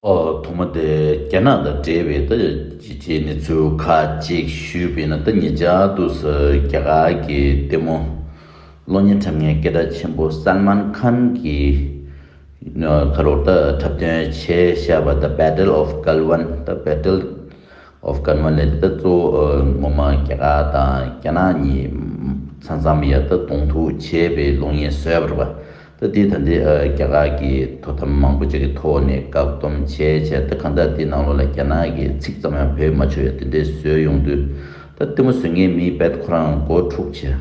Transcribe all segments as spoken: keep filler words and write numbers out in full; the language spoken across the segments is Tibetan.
ཨོ། ཐོག་མ་དེ་རྒྱ་ནག་དང་འབྲེལ་བའི་ད་ཅིག་གནས་ཚུལ་ཁག་ཅིག་ཞུས་པ་ཡིན་ན། ད་ཉེ་ཆར་དུ་ས་རྒྱ་གར་གྱི་ལྟད་མོ་གློག་བརྙན་འཁྲབ་མཁན་སྐད་གྲགས་ཆེན་པོ་སལ་མཱན་ཁཱན་གྱིས་ཁ་ལོར་ད་འཁྲབ་སྟོན་བྱས་བཞག་པ། ད་Battle of Galwan། ད་Battle of Galwan ལས་ད་གཙོ་བོ་ངོ་མ་རྒྱ་གར་དང་རྒྱ་ནག་གཉིས་མཚམས་མཚམས་ཡ་ད་གདོང་ཐུག་བྱས་པའི་གློག་བརྙན་བཟོས་པ་རེད་པ། ད་དེ་ད་ལྟའི་ཨ་རྒྱ་གར་གྱི་དོ་དམ་མང་པོ་ཅིག་གི་ཐོག་ནས་བཀག་སྡོམ་བྱས་བྱས། ད་གང་ལྟར་དེའི་ནང་ལོགས་ལ་རྒྱ་ནག་གི་ཚིག་ཙམ་ཡང་བེད་མ་ཆོད་ཡ་དེ་འདྲའི་བཟོས་ཡོང་དུས། ད་ལྟད་མོ་བཟོ་མཁན་མི་རྦད་ཁོ་རང་མགོ་འཁྲུགས་བྱས།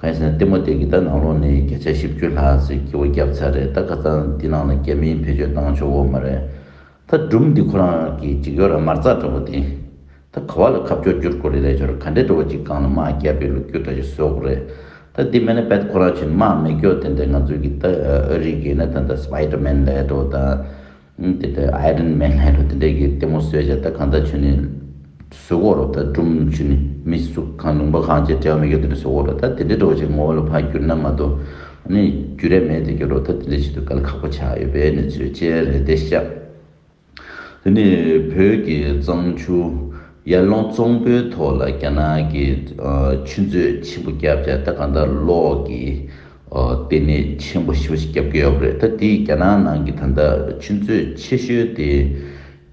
གང་ཡིན་ཟེར་ན་ལྟད་མོ་དེ་གི་ད་ནང་ལོགས་ནས་བརྒྱ་ཆ་བཞི་བཅུ་ལྷག་ཙམ་འགྱུར་བ་བརྒྱབ་ཚར་རེད། ད་ཁ་སང་འདི་ནང་ལ་རྒྱ་མིས་བེད་སྤྱོད་བཏང་ཆོག་གོ་མ་རེད། ད་སྒྲུང་འདི་ཁོ་རང་གི་ཅིག་ཡོད་ར་མ་རྩ་འདྲ་པོ་དེ། ད་ག་བ་ལ་ཁ་བསྒྱུར་བསྒྱུར་དགོས་རེད་ལས་ཆོག་ར། ག་འདྲའི་འདྲ་པོ་ཅིག་སྒང་ལ་དམག་བརྒྱབ་པའི་ལོ་རྒྱུས་འདྲ་ཞིག་བཟོ་དགོས་རེད། ད་འདི་མེད་ན་རྦད་ཁོ་རང་ཆུན་དམག་མེད་སྐྱོ་དེ་འདྲ་ང་ཚོའི་གི་ད་ཨ་རི་གི་ན་ད་ད་སི་པའི་ཌར་མེན་ལས་འགྲོ་ད། དེ་ལྟར་ཨའི་རན་མེན་ལས་འགྲོ་དེ་འདྲའི་གི་ལྟད་མོ་བཟོས་བྱས། ད་གང་ལྟར་ཆུན་ནི་བཟོ་གོ་རོ། ད་སྒྲུང་ཆུན་ནི་མི་སུ་གང་ལུང་པ་གང་ཅི་འབྲེལ་བ་མེད་ཀྱི་དེ་འདྲ་བཟོ་གོ་རོ། ད་དེ་འདྲའི་འགྲོ་ཅིག་ངོ་བོ་ལ་ཕར་བསྒྱུར་ན་མ་གཏོགས་ནི་བསྒྱུར་ཡ་མེད་དེ་གི་རོ། ད་དེ་འདྲའི་ཆེད་དུ་དཀའ་ལས་ཁག་པོ་ཆགས་ཡོད་པའི་གནས་ཚུལ་བཅས་རེད་དེ་ཤག་དེ་ནས་བོད་ཀྱི་གཙང་ཆུ་ཡར་ཀླུང་གཙང་པོའི་ཐོག་ལ་རྒྱ་ནག་གིས་ཨ་ཆུ་མཛོད་ཆེན་པོ་བརྒྱབ་བྱས། ད་གང་ལྟར་གློག་གི་ཨ་ལྟེ་གནས་ཆེན་པོ་ཞེ་པོ་ཞིག་བརྒྱབ་ཀྱི་ཡོད་པ་རེད། ད་དེའི་རྒྱ་ནག་ནང་གི་ད་ལྟ་ཆུ་མཛོད་ཆེ་ཤོས་དེ་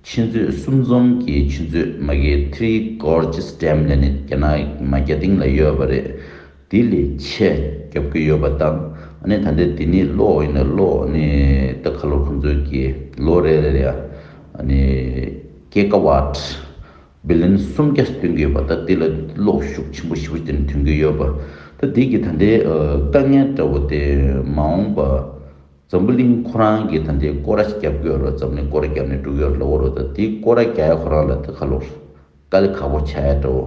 ཆུ་མཛོད་གསུམ་འཛོམས་ཀྱི་ཆུ་མཛོད་མ་གི་Three Gorges Dam ལབ་ནས་རྒྱ་ནག་མ་རྒྱ་སྟེང་ལ་ཡོད་པ་རེད། དེ་ལས་ཆེ་རྒྱབ་ཀྱི་ཡོད་པ་དང་། ཨ་ནི་ད་ལྟའི་དེ་ནི་གློག་ཡིན་ན་གློག་ནི་ད་ཁ་ལོ་ཁོང་ཚོའི་གི་ལོ་རེ་རེ་ལ་ཨ་ནི་གི་ག་ཝཊ་བི་ལིན་སུམ་བརྒྱ་སྟོན་གྱི་ཡོད་པ། ད་དེ་ལ་གློག་ཤུགས་ཆེན་པོ་ཞེ་པོ་དེ་ནི་ཐོན་གྱི་ཡོད་པ། ད་དེ་གི་ད་ལྟའི་ཨ་དཀའ་ངལ་འདྲ་བོ་དེ་མ་འོངས་པ་འཛམ་བུ་གླིང་ཁོ་རང་གི་ད་ལྟའི་སྐོར་ར་ཞིག་རྒྱབ་ཀྱི་ཡོད་རེད། འཛམ་གླིང་སྐོར་ར་རྒྱབ་ནས་འགྲོ་གི་ཡོད་རེད་ལབ་ཀྱི་ཡོད་རེད། ད་དེ་སྐོར་ར་རྒྱག་ཡ་ཁོ་རང་ལ་ད་ཁ་ལོ་དཀའ་ལས་ཁག་པོ་ཆགས་ཡ་འདྲ་བོ།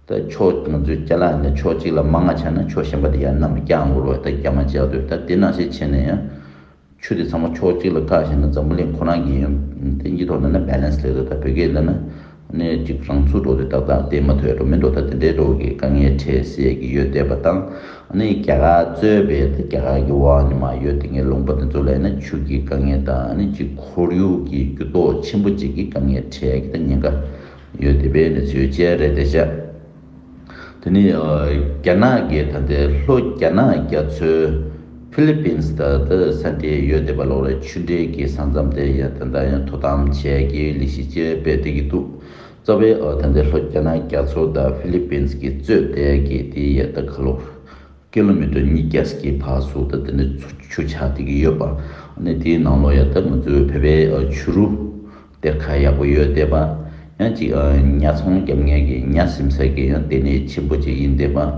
ད་ཕྱོགས་ང་ཚོའི་ཅ་ལག་ནས་ཕྱོགས་གཅིག་ལ་མང་ང་ཆགས་ན་ཕྱོགས་གཞན་པ་དེ་ཡར་གནམ་ལ་བརྐྱངས་འགྲོ་བ། ད་རྒྱ་མ་བཅག་དུས་ད་དེ་ནང་བཞིན་བྱས་ནས་ཡང་ཆུ་དེ་ཚང་མ་ཕྱོགས་གཅིག་ལ་བཀག་བཞག་ན་འཛམ་བུ་གླིང་ཁོ་རང་གི་ཡང་དེ་གཉིས་ཐོག་ནས་ན་བྷེ་ལེན་སི་ལས་འདུག་ད་བོད་སྐད་ལ་ན་ནས་ཅིག་རང་ཚུགས་འགྲོ་དུས་ཏག་ཏག་བསྡད་མ་ཐུབ་ཡ་འགྲོ་མི་འགྲོ། ད་དེ་འདྲའི་འགྲོ་གི་དཀའ་ངལ་འཕྲད་སྲིད་ཀྱི་ཡོད་བསྡད་པ་དང་། ཨ་ནི་རྒྱ་གར་གཙོས་པའི་ད་རྒྱ་གར་གྱི་འོག་ནས་མར་ཡོད་དེ་ངའི་ལུང་པ་དེ་ཚོ་ལ་ཡིན་ན་ཆུ་གི་དཀའ་ངལ་དང་། ཨ་ནི་ཅིག་ཁོར་ཡུག་གི་འགྱུར་ལྡོག་ཆེན་པོ་ཅིག་གི་དཀའ་ངལ་འཕྲད་ཀྱི་ད་ཉེན་ཁ་ཡོད་བསྡད་པའི་གནས་ཚུལ་བཅས་རེད་དེ་ཤག་དེ་ནི་ཨ་རྒྱ་ནག་གི་ད་ལྟའི་ལྷོ་རྒྱ་ནག་རྒྱ་མཚོའི་ཕི་ལི་པིན་སི་དང་ད་ས་འབྲེལ་ཡོད་བསྡད་པ་ལོག་རེད། ཆུ་འབྲེལ་གྱི་ས་མཚམས་དེ་ཡང་ད་ལྟ་ཡང་དོ་དམ་བྱས་ཀྱི་ལས་གཞི་བཅས་སྤེལ་བསྡད་ཀྱི་འདུག་རྩ་བའི་ཨ་ད་ལྟའི་ལྷོ་རྒྱ་ནག་རྒྱ་མཚོ་དང་ཕི་ལི་པིན་སི་གི་གཙོས་ཏེ་གི་དེ་ཡ་ད་ཁ་ལོ་ཀི་ལོ་མི་ཊར་ཉིས་བརྒྱ་གི་བར་སུ་ད་དེ་ནས་ཆུ་ཆགས་བསྡད་ཀྱི་ཡོད་པ། ཨ་ནི་དེའི་ནང་ལོགས་ཡ་ད་ང་ཚོའི་བོད་པའི་ཨ་བྱུ་རུ་གཏེར་ཁ་ཡག་པོ་ཡོད་བསྡད་པ། ཡང་ཅིག་ཨ་ཉ་ཚོང་རྒྱབ་མཁན་གྱི་ཉ་ཟིན་ས་གི་ཡང་ལྟེ་གནས་ཆེན་པོ་ཅིག་ཡིན་བསྡད་པ།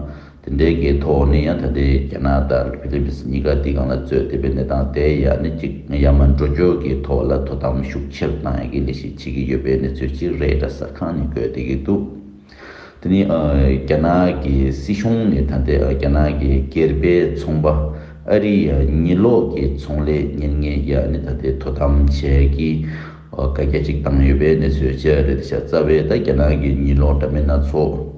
དེ་འདྲའི་གི་ཐོག་ནས་ཡང་ད་ལྟའི་རྒྱ་ནག་དང་ཕི་ལི་པིན་སི་གཉིས་ཀ་དེའི་སྒང་ལ་གཙོས་བསྡད་པའི་གནས་སྟངས་དེ་ཡ་ནི་ཅིག་ཡར་མར་འགྲོ་སྐྱོད་ཀྱི་ཐོག་ལ་དོ་དམ་ཤུགས་ཆེ་རུ་གཏང་ཡ་གི་ལས་གཞི་བྱེད་ཀྱི་ཡོད་པའི་གནས་ཚུལ་ཅིག་རེད་འདྲ་གསར་ཁང་ནས་བཀོད་བསྡད་ཀྱི་འདུག་དེ་ནི་ཨ་རྒྱ་ནག་གི་སྲིད་གཞུང་ནས་ད་ལྟའི་ཨ་རྒྱ་ནག་གི་སྒེར་པའི་ཚོང་པ་ཨ་རིའི་ཨ་ཉི་གློག་གི་ཚོང་ལས་གཉེར་མཁན་ཡ་ནི་ད་ལྟའི་དོ་དམ་བྱས་ཀྱི་ཨ་བཀའ་རྒྱ་ཅིག་བཏང་ཡོད་པའི་གནས་ཚུལ་བཅས་རེད་ཤག་རྩ་བའི་ད་རྒྱ་ནག་གི་ཉི་གློག་འདྲ་མིན་སྣ་ཚོགས་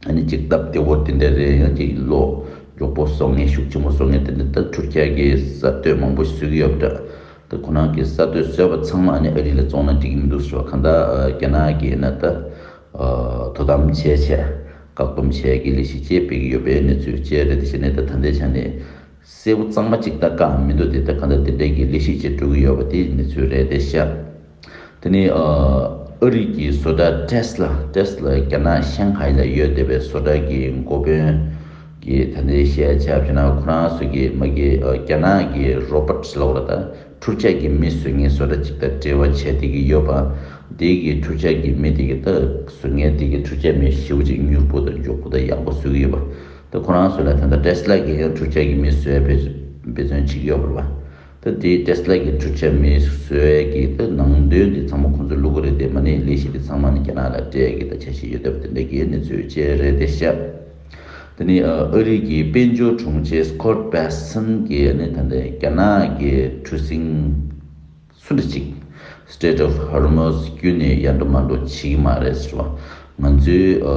ཨ་ནི་ཅིག་སྟབས་བདེ་བོ་དེ་འདྲ་རེད། ཡང་ཅིག་གློག་མགྱོགས་པོ་བཟོ་མཁན་ཤུགས་ཆེན་པོ་བཟོ་མཁན་དེ་འདྲ་ད་ཐུར་ཁྱེད་ཀྱིས་གསར་གཏོད་མང་པོ་བཟོས་ཀྱི་ཡོད་པ་འདྲ། ད་ཁོ་རང་གིས་གསར་གཏོད་བཟོས་པ་ཚང་མ་ཨ་ནི་ཨ་རི་ལ་བཙོང་ན་འགྲིག་གི་མི་འདུག་ཟེར་བ། གང་ལྟར་ཨ་རྒྱ་ནག་གིས་ན་ད་ཨ་དོ་དམ་བྱས་བྱས་བཀག་སྡོམ་བྱས་ཀྱི་ལས་གཞི་བཅས་སྤེལ་གྱི་ཡོད་པའི་གནས་ཚུལ་བཅས་རེད། དེ་བྱས་ནས་ད་ད་ལྟའི་ཆ་ནས་གསལ་པོ་གཙང་མ་གཅིག་ད་བཀག་མི་འདུག་དེ་ད་གང་ལྟར་དེ་འདྲའི་གི་ལས་གཞི་བཅས་འགྲོ་གི་ཡོད་པ་དེ་གནས་ཚུལ་རེད་དེ་ཤག་དེ་ནས་ཨ་ཨ་རི་གི་བཟོ་གྲྭ་ཊེ་སི་ལ། ཊེ་སི་ལ་རྒྱ་ནག་ཤང་ཧའེ་ལ་ཡོད་བསྡད་པའི་བཟོ་གྲྭ་གི་འགོ་དཔོན་གྱིས་ད་ལྟའི་བཤད་བྱས་པ་ན། ཁོ་རང་ཚོ་གི་མ་གི་ཨ་རྒྱ་ནག་གི་རོ་བོ་ཊི་ལབ་དགོས་རེད་ད། འཕྲུལ་ཆས་ཀྱི་མི་བཟོ་མཁན་བཟོ་གྲྭ་གཅིག་དང་འབྲེལ་བ་བྱས་བསྡད་ཀྱི་ཡོད་པ། དེ་གི་འཕྲུལ་ཆས་ཀྱི་མི་དེ་གི་ད་བཟོ་མཁན་དེ་གི་འཕྲུལ་ཆས་མི་ཞེ་པོ་ཅིག་མྱུར་པོ་དང་མགྱོགས་པོ་དང་ཡག་པོ་བཟོ་གི་ཡོད་པ། ད་ཁོ་རང་ཚོ་ལ་ད་ལྟ་ཊེ་སི་ལ་གི་ཡང་འཕྲུལ་ཆས་ཀྱི་མི་བཟོ་ཡ་འབད་འབད་བརྩོན་བྱེད་ཀྱི་ཡོད་པ་རེད་པ། ད་དེ་ཊེ་སི་ལ་གི་འཕྲུལ་ཆས་མི་བཟོ་ཡ་གི་ད་ནང་དོན་དེ་ཚང་མ་ཁོང་ཚོ་བླུག་གི་རེད། དེ་མ་ནི་ལས་གཞི་དེ་ཚང་མ་ནི་རྒྱ་ནག་ལ་སྤྲད་ཡ་གི་ད་འཆར་གཞི་ཡོད་བསྡད་པ་དེ་འདྲ་གི་གནས་ཚུལ་བཅས་རེད་དེ་ཤག་དེ་ནི་ཨ་ཨ་རི་གི་དཔལ་འབྱོར་དྲུང་ཆེ་སི་ཀོཊ་བྷེ་སན་གྱིས་ནི་ད་ལྟ་རྒྱ་ནག་གི་གྲུ་གཟིངས་སུ་འདྲ་ཅིག་Strait of Hormuz བརྒྱུད་ནས་ཡར་འགྲོ་མར་འགྲོ་བྱེད་ཀྱི་མ་རེད་ཟེར་བ། ང་ཚོའི་ཨ་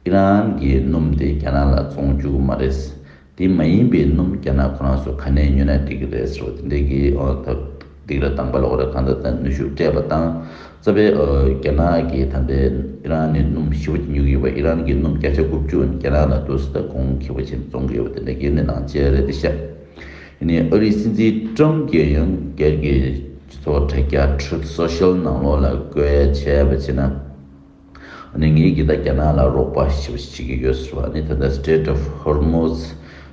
ཨི་རན་གྱི་སྣུམ་དེ་རྒྱ་ནག་ལ་བཙོང་བཅུག་གི་མ་རེད། དེ་མ་ཡིན་པའི་སྣུམ་རྒྱ་ནག་ཁོ་རང་ཚོ་ག་ནས་ཉོས་ན་འགྲིག་གི་རེད་ཟེར་བ་དེ་འདྲ་གི་ཨ་ད་ སྡིགས་ར་བཏང་པ་ལོག་ར་གང་ལྟར་ད་ནུས་ཤུགས་སྤྲད་པ་དང་། རྩ་བའི་ཨ་རྒྱ་ནག་གི་ད་ལྟའི་ཨི་རན་ནས་སྣུམ་ཞེ་པོ་ཅིག་ཉོ་གི་ཡོད་པ། ཨི་རན་གྱི་སྣུམ་བརྒྱ་ཆ་དགུ་བཅུ་རྒྱ་ནག་ལ་འདུག་སེ་ད་གོང་ཁེ་པོ་ཆེན་བཙོང་གི་ཡོད་པ་དེ་འདྲ་གི་གནས་སྟངས་བཅས་རེད་དེ་ཤག་ཡིན་ནའི་ཨ་རིའི་སྲིད་འཛིན་ཊམ་གྱིས་ཡང་སྒེར་གྱི་སྤྱི་ཚོགས་དྲ་རྒྱ་Truth Social ནང་ལོགས་ལ་བཀོད་བྱས་པ་བྱས་ན། ཨ་ནི་ངེད་ཀྱིས་ད་རྒྱ་ནག་ལ་རོགས་པ་ཞེ་པོ་ཅིག་བྱེད་ཀྱི་ཡོད་ཟེར་བ། ཨ་ནི་ད་ལྟ་Strait of Hormuz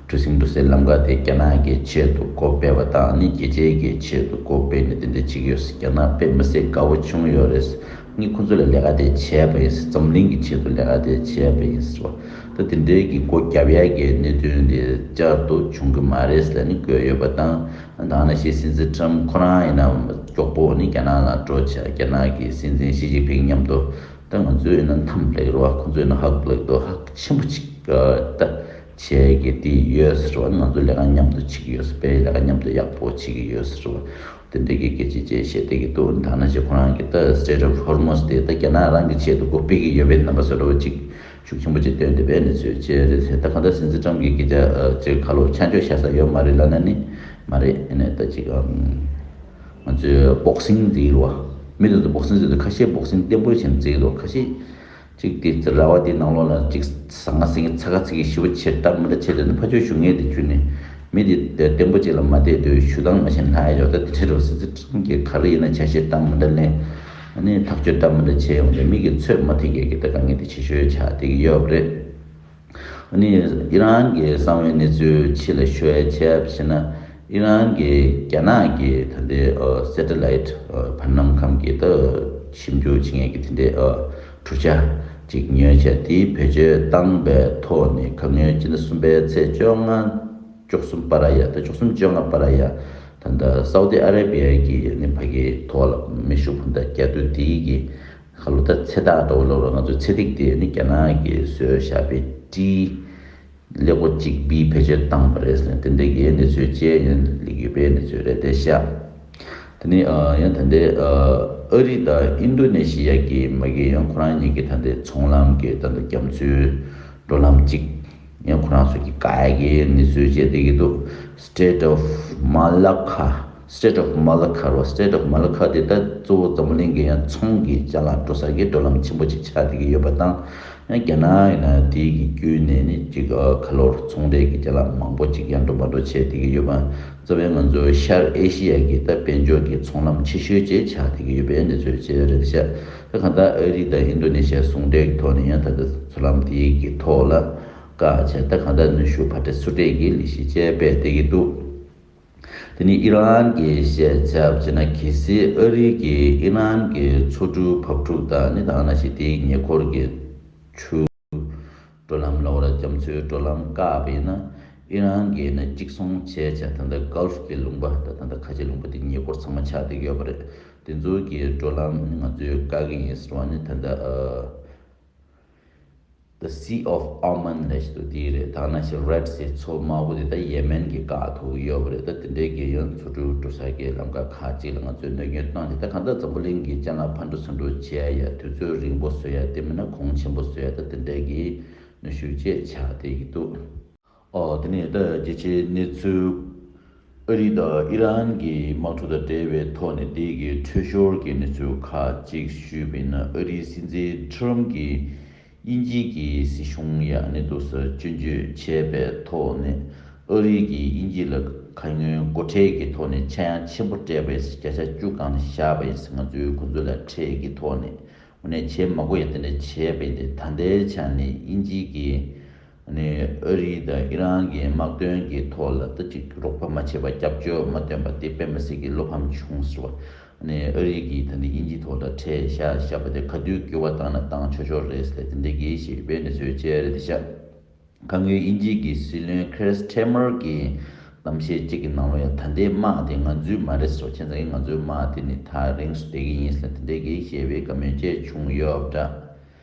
གྲུ་གཟིངས་འགྲོ་སའི་ལམ་ཁ་དེ་རྒྱ་ནག་གི་ཆེད་དུ་སྒོ་ཕྱེ་བ་དང་། ཨ་ནི་རྒྱལ་སྤྱིའི་གི་ཆེད་དུ་སྒོ་ཕྱེ་ནས་དེ་འདྲ་བྱེད་ཀྱི་ཡོད་ཟེར། རྒྱ་ནག་དཔེ་མི་སྲིད་དགའ་བོ་བྱུང་ཡོད་རེད་ཟེར། ངས་ཁོ་ཚོ་ལ་ལས་ཀ་དེ་བྱས་པ་ཡིན་ཟེར། འཛམ་གླིང་གི་ཆེད་དུ་ལས་ཀ་དེ་བྱས་པ་ཡིན་ཟེར་བ། ད་དེ་འདྲའི་གི་སྒོ་བརྒྱབ་ཡ་གི་གནད་དོན་དེ་བསྐྱར་དུ་བྱུང་གི་མ་རེད་ཟེར་ནས་བཀོད་ཡོད་པ་དང་། ད་ནང་བཞིན་སྲིད་འཛིན་ཊམ་ཁོ་རང་ཡིན་ན་མགྱོགས་པོ་ནི་རྒྱ་ནག་ལ་འགྲོ་བྱས། རྒྱ་ནག་གི་སྲིད་འཛིན་ཞི་ཅིན་ཕིང་མཉམ་དུ། ད་ང་ཚོས་ན་ཐམ་ལབ་རོ། ཁོ་ཚོས་ན་ཧག་ལབ་འདུག་ཧག་ཆེན་པོ་ཅིག་ད་བྱས་ཀྱི་དེ་ཡོད་ཟེར་བ། ང་ཚོ་ལས་ཀ་མཉམ་དུ་བྱེད་ཀྱི་ཡོད་ཟེར། དཔེ་ལས་ཀ་མཉམ་དུ་ཡག་པོ་བྱེད་ཀྱི་ཡོད་ཟེར་བ། དེ་འདྲའི་གི་སྐད་ཆ་བཅས་བཤད་བསྡད་ཀྱི་འདུག་ད་ནང་བཞིན་ཁོ་རང་གིས་ད་Strait of Hormuz དེ་ད་རྒྱ་ནག་རང་གི་ཆེད་དུ་སྒོ་ཕྱེ་གི་ཡོད་པའི་རྣམ་པ་བཟོ་འདྲ་བོ་ཅིག་ཤུགས་ཆེན་པོ་ཅིག་བཏོན་བསྡད་པའི་གནས་ཚུལ་བཅས་རེད་ཟེར། ད་གང་ལྟར་སྲིད་འཛིན་ཊམ་གྱིས་སྐད་ཆ་ཅིག་ཁ་ལོ་ཆ་འཇོག་བྱ་ས་ཡོད་མ་རེད་ལབ་ན་ནི་མ་རེད། ཨ་ནི་ད་ཅིག་ང་ཚོས་སྦོག་སིང་བརྩི་གི་རེད་བ། མི་དེ་ཚོ་སྦོག་སིང་བརྩི་དུས་ཁ་ཤས་སྦོག་སིང་བརྟན་པོ་བྱས་ནས་བརྩི་གི་འདུག་ཁ་ཤས་ཅིག་དེ་ར་བ་དེ་ནང་ལོགས་ལ་ཅིག་ཟ་ང་ཟིང་ཚ་ཁ་ཚིག་གི་ཞི་བ་ཆེ་སྟབས་མི་འདྲ་བྱས། དེ་ནི་ཕར་ཕྱོགས་ཞུ་མཁན་དེ་ཁྱོད་ནི་མི་དེ་བརྟན་པོ་ཅིག་ལ་མ་བལྟས་དུས་ཞུ་སྟངས་མ་ཤེས་ན་ལྷག་ཡ་ཅོག་ད་དེ་འདྲ་རེད་བ། སྲིད་འཛིན་ཊམ་གྱིས་ག་རེ་ཡིན་ན་ཆ་ཤས་སྟངས་མི་འདྲ་ལེན། ཨ་ནི་ཐག་གཅོད་སྟབས་མི་འདྲ་བྱས་ཡོང་དུས་མི་གི་ཚོད་མ་ཐིག་གི་གི་ད་དཀའ་ངལ་དེ་ཆེ་ཤོས་ཆགས་བསྡད་ཀྱི་ཡོད་པ་རེད། ཨ་ནི་ཨི་རན་གྱི་གསང་བའི་གནས་ཚུལ་ཕྱི་ལ་ཤོད་ཡ་བྱས་པ་ཞེ་ན། ཨི་རན་གྱིས་རྒྱ་ནག་གི་ད་ལྟའི་ཨ་སེ་ཊི་ལའིཊ་ཨ་བར་སྣང་ཁམས་ཀྱི་ད་ཞིབ་འཇུག་བྱེད་མཁན་གྱི་དེ་འདྲའི་ཨ་གྲུ་ཆ་ཅིག་ཉོས་བྱས། དེའི་བེད་སྤྱོད་བཏང་པའི་ཐོག་ནས་ཁ་སྔོན་སྤྱི་ཟླ་གསུམ་པའི་ཚེས་བཅོ་ལྔ། བཅུ་གསུམ་པར་ཡ། ད་བཅུ་གསུམ་བཅོ་ལྔ་པར་ཡ། ད་ལྟ་སའུ་ཏི་ཨ་རེ་བི་ཡ་གི་ནི་ཕ་གིའི་ཐོག་ལ་མེ་ཤུགས་འཕུར་མདའ་རྒྱག་དུས་དེའི་གི་ཁ་ལོ་ད་ཚེ་ཐག་འགྲོ་ལོ་ར། ང་ཚོའི་ཚེ་ཐིག་དེ་ནི་རྒྱ་ནག་གིས་བཟོས་བཞག་པའི་ཊི་ཀླད་ཀོར་གཅིག་པའི་བེད་སྤྱོད་བཏང་པ་རེད་ཟེར་ནས་དེ་འདྲ་གི་གནས་ཚུལ་བཅས་ཡང་སླེབས་ཡོད་པའི་གནས་ཚུལ་རེད་དེ་ཤག་དེ་ནི་ཨ་ཡང་ད་ལྟའི་ཨ་ཨ་རི་དང་ཨིན་ཌོ་ནེ་ཤི་ཡ་གི་མ་གི་ཡང་ཁོ་རང་གཉིས་ཀྱི་ད་ལྟའི་ཚོང་ལམ་གྱི་ད་ལྟ་རྒྱ་མཚོའི་འགྲོ་ལམ་གཅིག་ཡང་ཁོ་རང་ཚོ་གི་བཀག་ཡ་གི་གནས་ཚུལ་བཅས་བསྡད་ཀྱི་འདུག Strait of Malacca། Strait of Malacca རོ། Strait of Malacca དེ་ད་གཙོ་བོ་འཛམ་བུ་གླིང་གི་ཡང་ཚོང་གི་ཅ་ལག་འགྲོ་ས་གི་འགྲོ་ལམ་ཆེན་པོ་ཅིག་ཆགས་བསྡད་ཀྱི་ཡོད་པ་དང་། ཡང་རྒྱ་ནག་ཡིན་ན་དེ་གི་བརྒྱུད་ནས་ནི་ཅིག་ཨ་ཁ་ལོར་ཚོང་འབྲེལ་གྱི་ཅ་ལག་མང་པོ་ཅིག་ཡང་འགྲོ་མ་འགྲོ་བྱས་བསྡད་ཀྱི་ཡོད་པ། རྩ་བའི་ང་ཚོ་ཤར་ཨེ་ཤི་ཡ་གི་ད་དཔལ་འབྱོར་གྱི་ཚོང་ལམ་ཆེ་ཤོས་ཅིག་ཆགས་བསྡད་ཀྱི་ཡོད་པའི་གནས་ཚུལ་བཅས་རེད་ཤག་ད་གང་ལྟར་ཨ་རི་དང་ཨིན་ཌོ་ནེ་ཤི་ཡ་ཟུང་འབྲེལ་གྱི་ཐོག་ནས་ཡང་ད་ལྟ་ཚོང་ལམ་དེའི་གི་ཐོག་ལ་བཀག་བྱས། ད་གང་ལྟར་ནུས་ཤུགས་ཕར་སྤྲད་ཚུར་སྤྲད་ཀྱི་ལས་གཞི་བཅས་སྤེལ་བསྡད་ཀྱི་འདུག་དེ་ནི་ཨི་རན་གྱིས་བཤད་ཚར་བ་བྱས་ན། གལ་སྲིད་ཨ་རི་གིས་ཨི་རན་གྱི་མཚོ་གྲུ་བབས་ཕྲུག་དང་ནི་ད་ག་ནང་བཞིན་དེའི་ཉེ་འཁོར་གྱི་ཆུ་འགྲོ་ལམ་ལབ་ར་རྒྱ་མཚོའི་འགྲོ་ལམ་བཀག་པ་ཡིན་ན། ཨི་རན་གྱིས་ནི་གཅིག་སོང་བྱས་བྱས་ད་ལྟ་གལ་ཕི་གི་ལུང་པ་ད་ད་ལྟ་ཁ་ཆེ་ལུང་པ་དེ་ཉེ་འཁོར་ཚང་མ་ཆགས་བསྡད་ཀྱི་ཡོད་པ་རེད། དེ་ཚོ་གི་འགྲོ་ལམ་ནི་ང་ཚོས་བཀག་གི་ཡིན་ཟེར་བ་ནི་ད་ལྟ་ཨ། The Sea of Oman ལབ་ཞིག་འདུག་དེ་རེད། ད་ནང་བཞིན་Red Sea མཚོ་དམར་པོ་དེ་ད་ཡེ་མེན་གྱི་བཀག་ཐུབ་ཡོད་པ་རེད། ད་དེ་འདྲའི་གི་ཡང་མཚོ་གྲུ་འགྲོ་ས་གི་ལམ་ཁ་ཁག་ཅིག་ལ་ང་ཚོས་གནོད་སྐྱོན་བཏང་སྟེ། ད་གང་ལྟར་འཛམ་བུ་གླིང་གི་ཅ་ལག་ཕར་འགྲོ་ཚུར་འགྲོ་བྱེད་ཡ་དུས་ཚོད་རིང་པོ་བཟོ་ཡ། དེ་མིན་ན་གོང་ཆེན་པོ་བཟོ་ཡ། ད་དེ་འདྲའི་གི་གནོན་ཤུགས་བཅས་ཆགས་བསྡད་ཀྱི་འདུག་ཨོ། དེ་ནས་ད་རྒྱལ་སྤྱིའི་གནས་ཚུལ། ཨ་རི་དང་ཨི་རན་གྱི་དམག་འཁྲུག་དང་འབྲེལ་བའི་ཐོག་ནས་དེ་གའི་འཐུས་ཤོར་གྱི་གནས་ཚུལ་ཁག་ཅིག་ཞུས་པ་ཡིན་ན། ཨ་རིའི་སྲིད་འཛིན་ཊམ་གྱིས་དབྱིན་ཇི་གི་སྲིད་གཞུང་ཡ་ནི་འདུག་སེ་སྐྱོན་བརྗོད་བྱས་པའི་ཐོག་ནས། ཨ་རི་གིས་དབྱིན་ཇི་ལ་ཁ་སྔོན་སྒོ་ཁྲལ་གྱི་ཐོག་ནས་ཆག་ཡང་ཆེན་པོ་སྤྲད་པའི་བརྒྱ་ཆ་བཅུ་སྒང་ལ་བཞག་པ་ཡིན། ང་ཚོའི་གོ་འཛོལ་ལ་ཁྲལ་གྱི་ཐོག་ནས། དངོས་གནས་བྱེད་མ་དགོས་ཡ་དེ་འདྲ་བྱས་པ་ཡིན་ཏེ། ད་ལྟའི་ཆ་ནས་དབྱིན་ཇི་གིས་ནི་ཨ་རི་དང་ཨི་རན་གྱི་དམག་དོན་གྱི་ཐོག་ལ་ད་ཅིག་རོགས་པ་མ་བྱས་པ། རྒྱབ་སྐྱོར་མ་བཏོན་པ་དེ་དཔེ་མི་སྲིད་ཀྱི་བློ་ཕམ་བྱུང་ཟེར་བ། ནི་ཨ་རི་གིས་ད་ནི་དབྱིན་ཇི་ཐོག་ལ་ཁྲལ་བཞག་བཞག་པ་དེ་ག་དུས་འགྱུར་བ་བཏང་ན་བཏང་ཆོག་ཆོག་རེད་ཟེར་དེ་འདྲ་གི་ཞེས་པའི་གནས་ཚུལ་བཅས་རེད་ཤག་ཁ་སྔོན་དབྱིན་ཇི་གི་སྲིད་བློན་ཁེར་སི་ཊེ་མར་གྱིས་གཏམ་བཤད་ཅིག་གི་ནང་ལོགས་ཡང་། ད་ལྟའི་དམག་དེ་ང་ཚོའི་མ་རེད་ཟེར་བ། བྱས་ཙང་ང་ཚོའི་དམག་དེ་ནི་ཐག་རིང་སུ་བསྡད་ཀྱི་ཡིན་ཟེར་དེ་འདྲའི་གི་ཞེས་པའི་བཀའ་མོལ་བཅས་བྱུང་ཡོད་པ་འདྲ།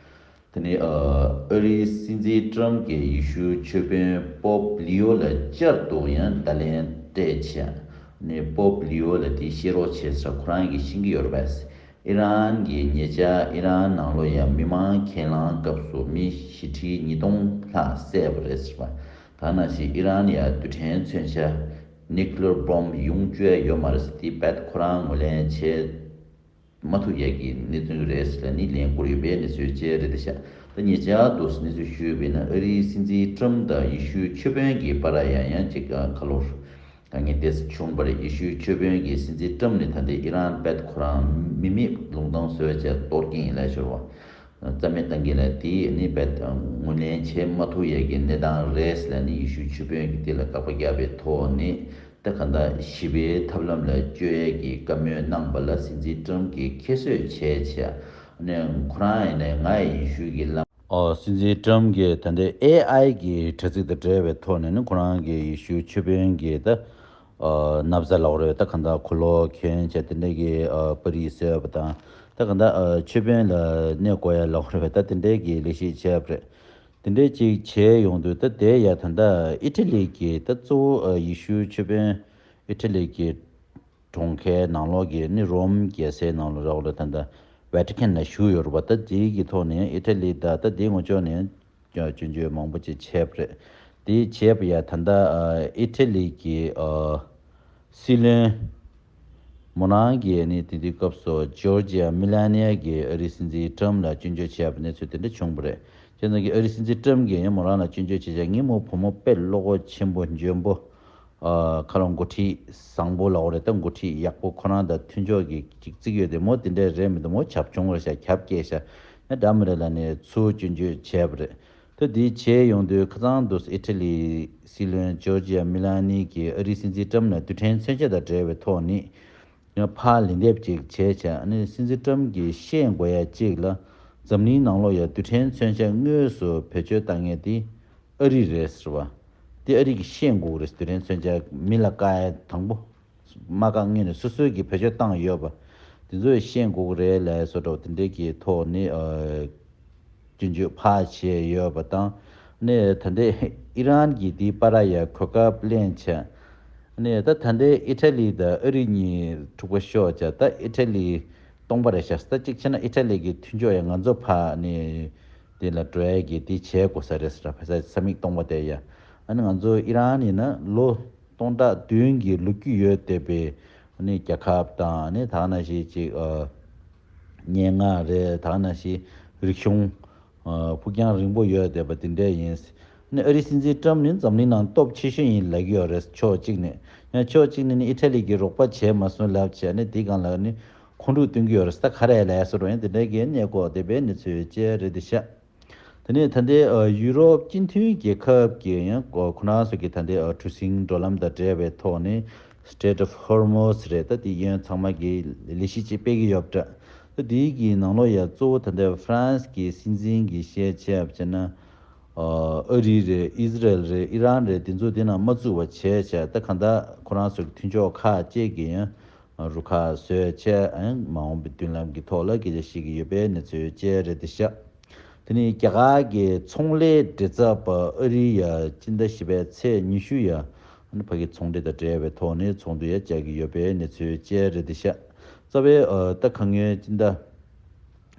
དེ་ནས་ཨ་རིའི་སྲིད་འཛིན་ཊམ་གྱིས་ཡེ་ཤུའི་ཆོས་དཔོན་པོབ་ལིའོ་ལ་བསྐྱར་དུ་ཡང་བརྡ་ལན་སྤྲད་བྱས། ནས་པོབ་ལིའོ་ལ་དེ་བཤད་རོགས་བྱས་ཟེར་ཁོ་རང་གིས་ཤེས་ཀྱི་ཡོད་རེད་པས། ཨི་རན་གྱི་ཉེ་ཆར་ཨི་རན་ནང་ལོགས་ཡང་མི་མང་གྱེན་ལངས་སྐབས་སུ་མི་བཞི་ཁྲི་ཉིས་སྟོང་ལྷག་བསད་པ་རེད་ཟེར་བ། ད་ནང་བཞིན་ཨི་རན་ཡང་རྡུལ་ཕྲན་མཚོན་ཆ་ ནིའུ་ཀི་ལི་ཡར་བོམ་ཡོང་བཅུག་ཡ་ཡོད་མ་རེད། དེ་རྦད་ཁོ་རང་ངོས་ལེན་བྱེད་མ་ཐུབ་ཡ་གི་གནས་ཚུལ་རེད་ལབ་ནི་ལན་བསྐུར་ཡོད་པའི་གནས་ཚུལ་བཅས་རེད་ཤག་ད་ཉེ་ཆར་དུ་གནས་ཚུལ་ཞུས་པ་ཡིན་ན། ཨ་རིའི་སྲིད་འཛིན་ཊམ་ཕ་དང་ཡེ་ཤུའི་ཆོས་དཔོན་གྱི་བར་ཡང་ཡང་ཅིག་ཁ་ལོ་དཀའ་ངལ་དེ་བྱུང་བ་རེད། ཡེ་ཤུའི་ཆོས་དཔོན་གྱི་སྲིད་འཛིན་ཊམ་ཕ་ནི་ད་ལྟའི་ཨི་རན་རྦད་ཁོ་རང་མི་མེད་ལུང་བསྟན་བཟོས་བྱས་གཏོར་གྱིན་ཡིན་ལབ་ཤོར་བ། རྩ་མེད་བཏང་གི་ལ། དེ་ནི་རྦད་ངོས་ལེན་བྱེད་མ་ཐུབ་ཡས་ཀྱི་གནས་སྟངས་རེད་ལབ་ནི་ཡེ་ཤུའི་ཆོས་དཔོན་གྱིས་དེ་ལ་དགག་པ་བརྒྱབ་པའི་ཐོག་ནས། ད་ག་འདྲ་ཞི་བའི་ཐབས་ལམ་ལ་བསྐྱོད་ཡས་ཀྱི་བཀའ་མོལ་གནང་བ་ལ་སྲིད་འཛིན་ཊམ་ཕ་གིས་ཁྱད་གསོད་བྱས་བྱས་ནས། ཁོ་རང་ཡིན་ནའི་ང་ཡི་ཡེ་ཤུ་གི་བླ་མ། ཨོ། སྲིད་འཛིན་ཊམ་ཕ་གིས་ད་ལྟའི་ཨེ་ཨའི་གི་དྲ་ཚིགས་དང་འབྲེལ་བའི་ཐོག་ནས་ནི་ཁོ་རང་གི་ཡེ་ཤུའི་ཆོས་དཔོན་གྱི་ད་ཨ་ན་བཟའ་ལབ་དགོས་རེད། ད་ག་འདྲ་གོས་ལོག་གྱོན་བྱས་དེ་འདྲ་གི་ཨ་པར་རིས་བཟོས་པ་དང་། ད་ག་འདྲ་ཨ་ཆོས་དཔོན་ལ་གནས་དགོས་ཡ་ལབ་དགོས་རེད་པས། ད་དེ་འདྲའི་གི་ལས་གཞི་བྱས་པ་རེད། དེ་འདྲའི་ཅིག་བྱས་ཡོང་དུས། ད་དེ་ཡ་ད་ལྟ་ཨི་ཊ་ལི་གི་ད་གཙོ་བོ་ཨ་ཡེ་ཤུའི་ཆོས་དཔོན་ཨི་ཊ་ལི་གི་གྲོང་ཁྱེར་ནང་ལོགས་ཀྱི་ནི་རོམ་རྒྱལ་སའི་ནང་ལོགས་ར་བ་ལ་ད་ལྟ་ཝེ་ཊི་ཀན་ལ་བཞུགས་ཡོད་རེད་པ། ད་དེའི་གི་ཐོག་ནས་ཨི་ཊ་ལི་དང་ད་དེའི་ངོས་ཕྱོགས་ནས་སྐྱོན་བརྗོད་མང་པོ་ཅིག་བྱས་པ་རེད། དེ་བྱས་པ་ཡ་ད་ལྟ་ཨ་ཨི་ཊ་ལི་གི་ཨ་སྲིད་བློན་མོ་རང་གིས་ནི་དེ་དུས་སྐབས་སུ་ཇོར་ཇི་ཡ་མི་ལ་ནི་ཡ་གིས་ཨ་རིའི་སྲིད་འཛིན་ཊམ་ཕ་ལ་སྐྱོན་བརྗོད་བྱས་པ་གནས་ཚུལ་དེ་འདྲ་བྱུང་བ་རེད། བྱས་ཙང་གི་ཨ་རིའི་སྲིད་འཛིན་ཊམ་ཕ་གིས་ཡང་མོ་རང་ལ་སྐྱོན་བརྗོད་བྱས་བྱས། ངའི་མོ་བུ་མོ་དཔེ་བློ་ཁོག་ཆེན་པོ་འཇོན་པོ། ཨ་ཁ་ལོ་འགོ་ཁྲིད་བཟང་པོ་ལབ་དགོས་རེད། ད་འགོ་ཁྲིད་ཡག་པོ་ཁོ་རང་དང་མཐུན་ཕྱོགས་ཀྱི་ཅིག་བརྩི་གི་ཡོད་དེ། མོ་དེ་འདྲ་རེད་མི་འདུག་མོ་བྱབ་ཆུང་རེད་ཤག་རྒྱབ་སྐྱེས་ཤག་ཡང་འདྲ་མི་རེད་ལབ་ནས་ཚུར་སྐྱོན་བརྗོད་བྱས་པ་རེད། ད་དེ་བྱས་ཡོང་དུས་ཁ་སང་དུ་ཨི་ཊ་ལིའི་སྲིད་བློན་ཇོར་ཇི་ཡ་མི་ལ་ནི་གིས་ཨ་རིའི་སྲིད་འཛིན་ཊམ་ཕ་ལ་རྡུལ་ཕྲན་མཚོན་ཆ་དང་འབྲེལ་བའི་ཐོག་ནས་ཡང་ཕར་ལན་འདེབས་ཅིག་བྱས་བྱས། ཨ་ནི་སྲིད་འཛིན་ཊམ་ཕ་གིས་ཤེས་དགོས་ཡ་གཅིག་ལ། འཛམ་གླིང་ནང་ལོགས་ཡ་རྡུལ་ཕྲན་མཚོན་ཆ་དངོས་སུ་བེད་སྤྱོད་བཏང་མཁན་དེ་ཨ་རི་རེད་ཟེར་བ། དེ་ཨ་རི་གིས་ཤེས་དགོས་རེད། རྡུལ་ཕྲན་མཚོན་ཆ་མི་ལ་བཀག་ཡ་དང་པོ། མ་བཀག་སྔོན་ནས་སོ་སོས་ཀྱིས་བེད་སྤྱོད་བཏང་ཡོད་པ། དེ་ཚོས་ཤེས་དགོས་ཀྱི་རེད་ལབ་བཟོ་འདྲ་བ་དེ་འདྲའི་གི་ཐོག་ནས་ཨ་སྐྱོན་བརྗོད་ཕར་བྱས་ཡོད་པ་དང་། ནས་ད་ལྟའི་ཨི་རན་གྱིས་དེའི་བར་ཡ་གོ་སྐབས་ལེན་བྱས། ནས་ད་ད་ལྟའི་ཨི་ཊ་ལི་དང་ཨ་རི་གཉིས་འཁྲུག་པ་ཤོར་བྱས། ད་ཨི་ཊ་ལི་སྟོང་པ་རེད་ཤག་ད་གཅིག་བྱས་ན་ཨི་ཊ་ལི་གི་མཐུན་ཕྱོགས་ཡ་ང་ཚོ་ཕར་ནས་དེ་ལ་འགྲོ་ཡ་གི་དེ་བྱེད་དགོས་ས་རེད་ཟེར། ཕ་ས་ས་མིག་སྟོང་པ་དེ་ཡ། ཨ་ནི་ང་ཚོ་ཨི་རན་ཡིན་ན་ལོ་སྟོང་ཕྲག་བདུན་གྱི་ལོ་རྒྱུས་ཡོད་བསྡད་པའི་ཨ་ནི་རྒྱལ་ཁབ་དང་། ཨ་ནི་ད་ག་ནང་བཞིན་ཅིག་ཨ་སྙན་ངག་རེད། ད་ག་ནང་བཞིན་རིག་གཞུང་ཨ་ཕུགས་རྒྱང་རིང་པོ་ཡོད་བསྡད་པ་དེ་འདྲ་ཡིན། ཨ་ནི་ཨ་རིའི་སྲིད་འཛིན་ཊམ་ཕ་ནི་འཛམ་གླིང་ནང་སྟོབས་ཆེ་ཤོས་ཡིན་ལབ་ཀྱི་ཡོད་རེད། ཕྱོགས་གཅིག་ནས། ཡང་ཕྱོགས་གཅིག་ནས་ནི་ཨི་ཊ་ལི་གིས་རོགས་པ་བྱས་མ་སོང་ལབ་བྱས། ཨ་ནི་དེའི་སྒང་ལ་ནི་ཁོང་ཁྲོ་སྟོན་གྱི་ཡོད་རེད། ད་ག་རེ་ལབ་ཡ་བཟོ་འདྲ་ཡང་དེ་འདྲའི་གི་གནས་སྐོར་བསྡད་པའི་གནས་ཚུལ་བཅས་རེད་འདུག་ཤག་དེ་ནས་ད་ལྟའི་ཨ་ཡུ་རོབ་སྤྱི་མཐུན་རྒྱལ་ཁབ་ཀྱིས་ཡང་ཁོ་ཁོ་རང་ཚོ་གི་ད་ལྟའི་ཨ་གྲུ་གཟིངས་འགྲོ་ལམ་དང་འབྲེལ་བའི་ཐོག་ནས་Strait of Hormuz རེད། ད་དེ་གཡོན་ཚང་མ་གི་ལས་གཞི་ཅིག་སྤེལ་གྱི་ཡོད་པ་འདྲ། ད་དེའི་གི་ནང་ལོགས་ཡ་གཙོ་བོ་ད་ལྟའི་ཧྥ་རན་སི་གི་སྲིད་འཛིན་གྱིས་བཤད་བྱས་པ་བྱས་ན། ཨ་རི་རེད། ཨི་ཟི་རལ་རེད། ཨི་རན་རེད། དེ་ཚོ་དེ་ནང་མ་བཙུགས་པ་བྱས་བྱས། ད་གང་ལྟར་ཁོ་རང་ཚོ་གི་མཐུན་ཕྱོགས་ཁག་ཅིག་གིས་ཡང་རུ་ཁག་བཟོས་བྱས། ཨ་མ་འོངས་པའི་མདུན་ལམ་གྱི་ཐོག་ལ་སྐད་ཆ་བཤད་ཀྱི་ཡོད་པའི་གནས་ཚུལ་བཅས་རེད་འདུག་ཤག་དེ་ནས་རྒྱ་གར་གྱི་ཚོང་ལས་མགྲིན་ཚབ་པ་ཨ་རི་ཡ་སྤྱི་ཟླ་བཞི་པའི་ཚེས་ཉི་ཤུ་ཡ་ཨ་ནི་ཕ་གི་ཚོང་འབྲེལ་དང་འབྲེལ་བའི་ཐོག་ནས་ཚོགས་འདུ་ཡ་བཅར་གྱི་ཡོད་པའི་གནས་ཚུལ་བཅས་རེད་འདུག་ཤག་རྩ་བའི་ཨ་ད་ཁ་སྔོན་སྤྱི་ཟླ་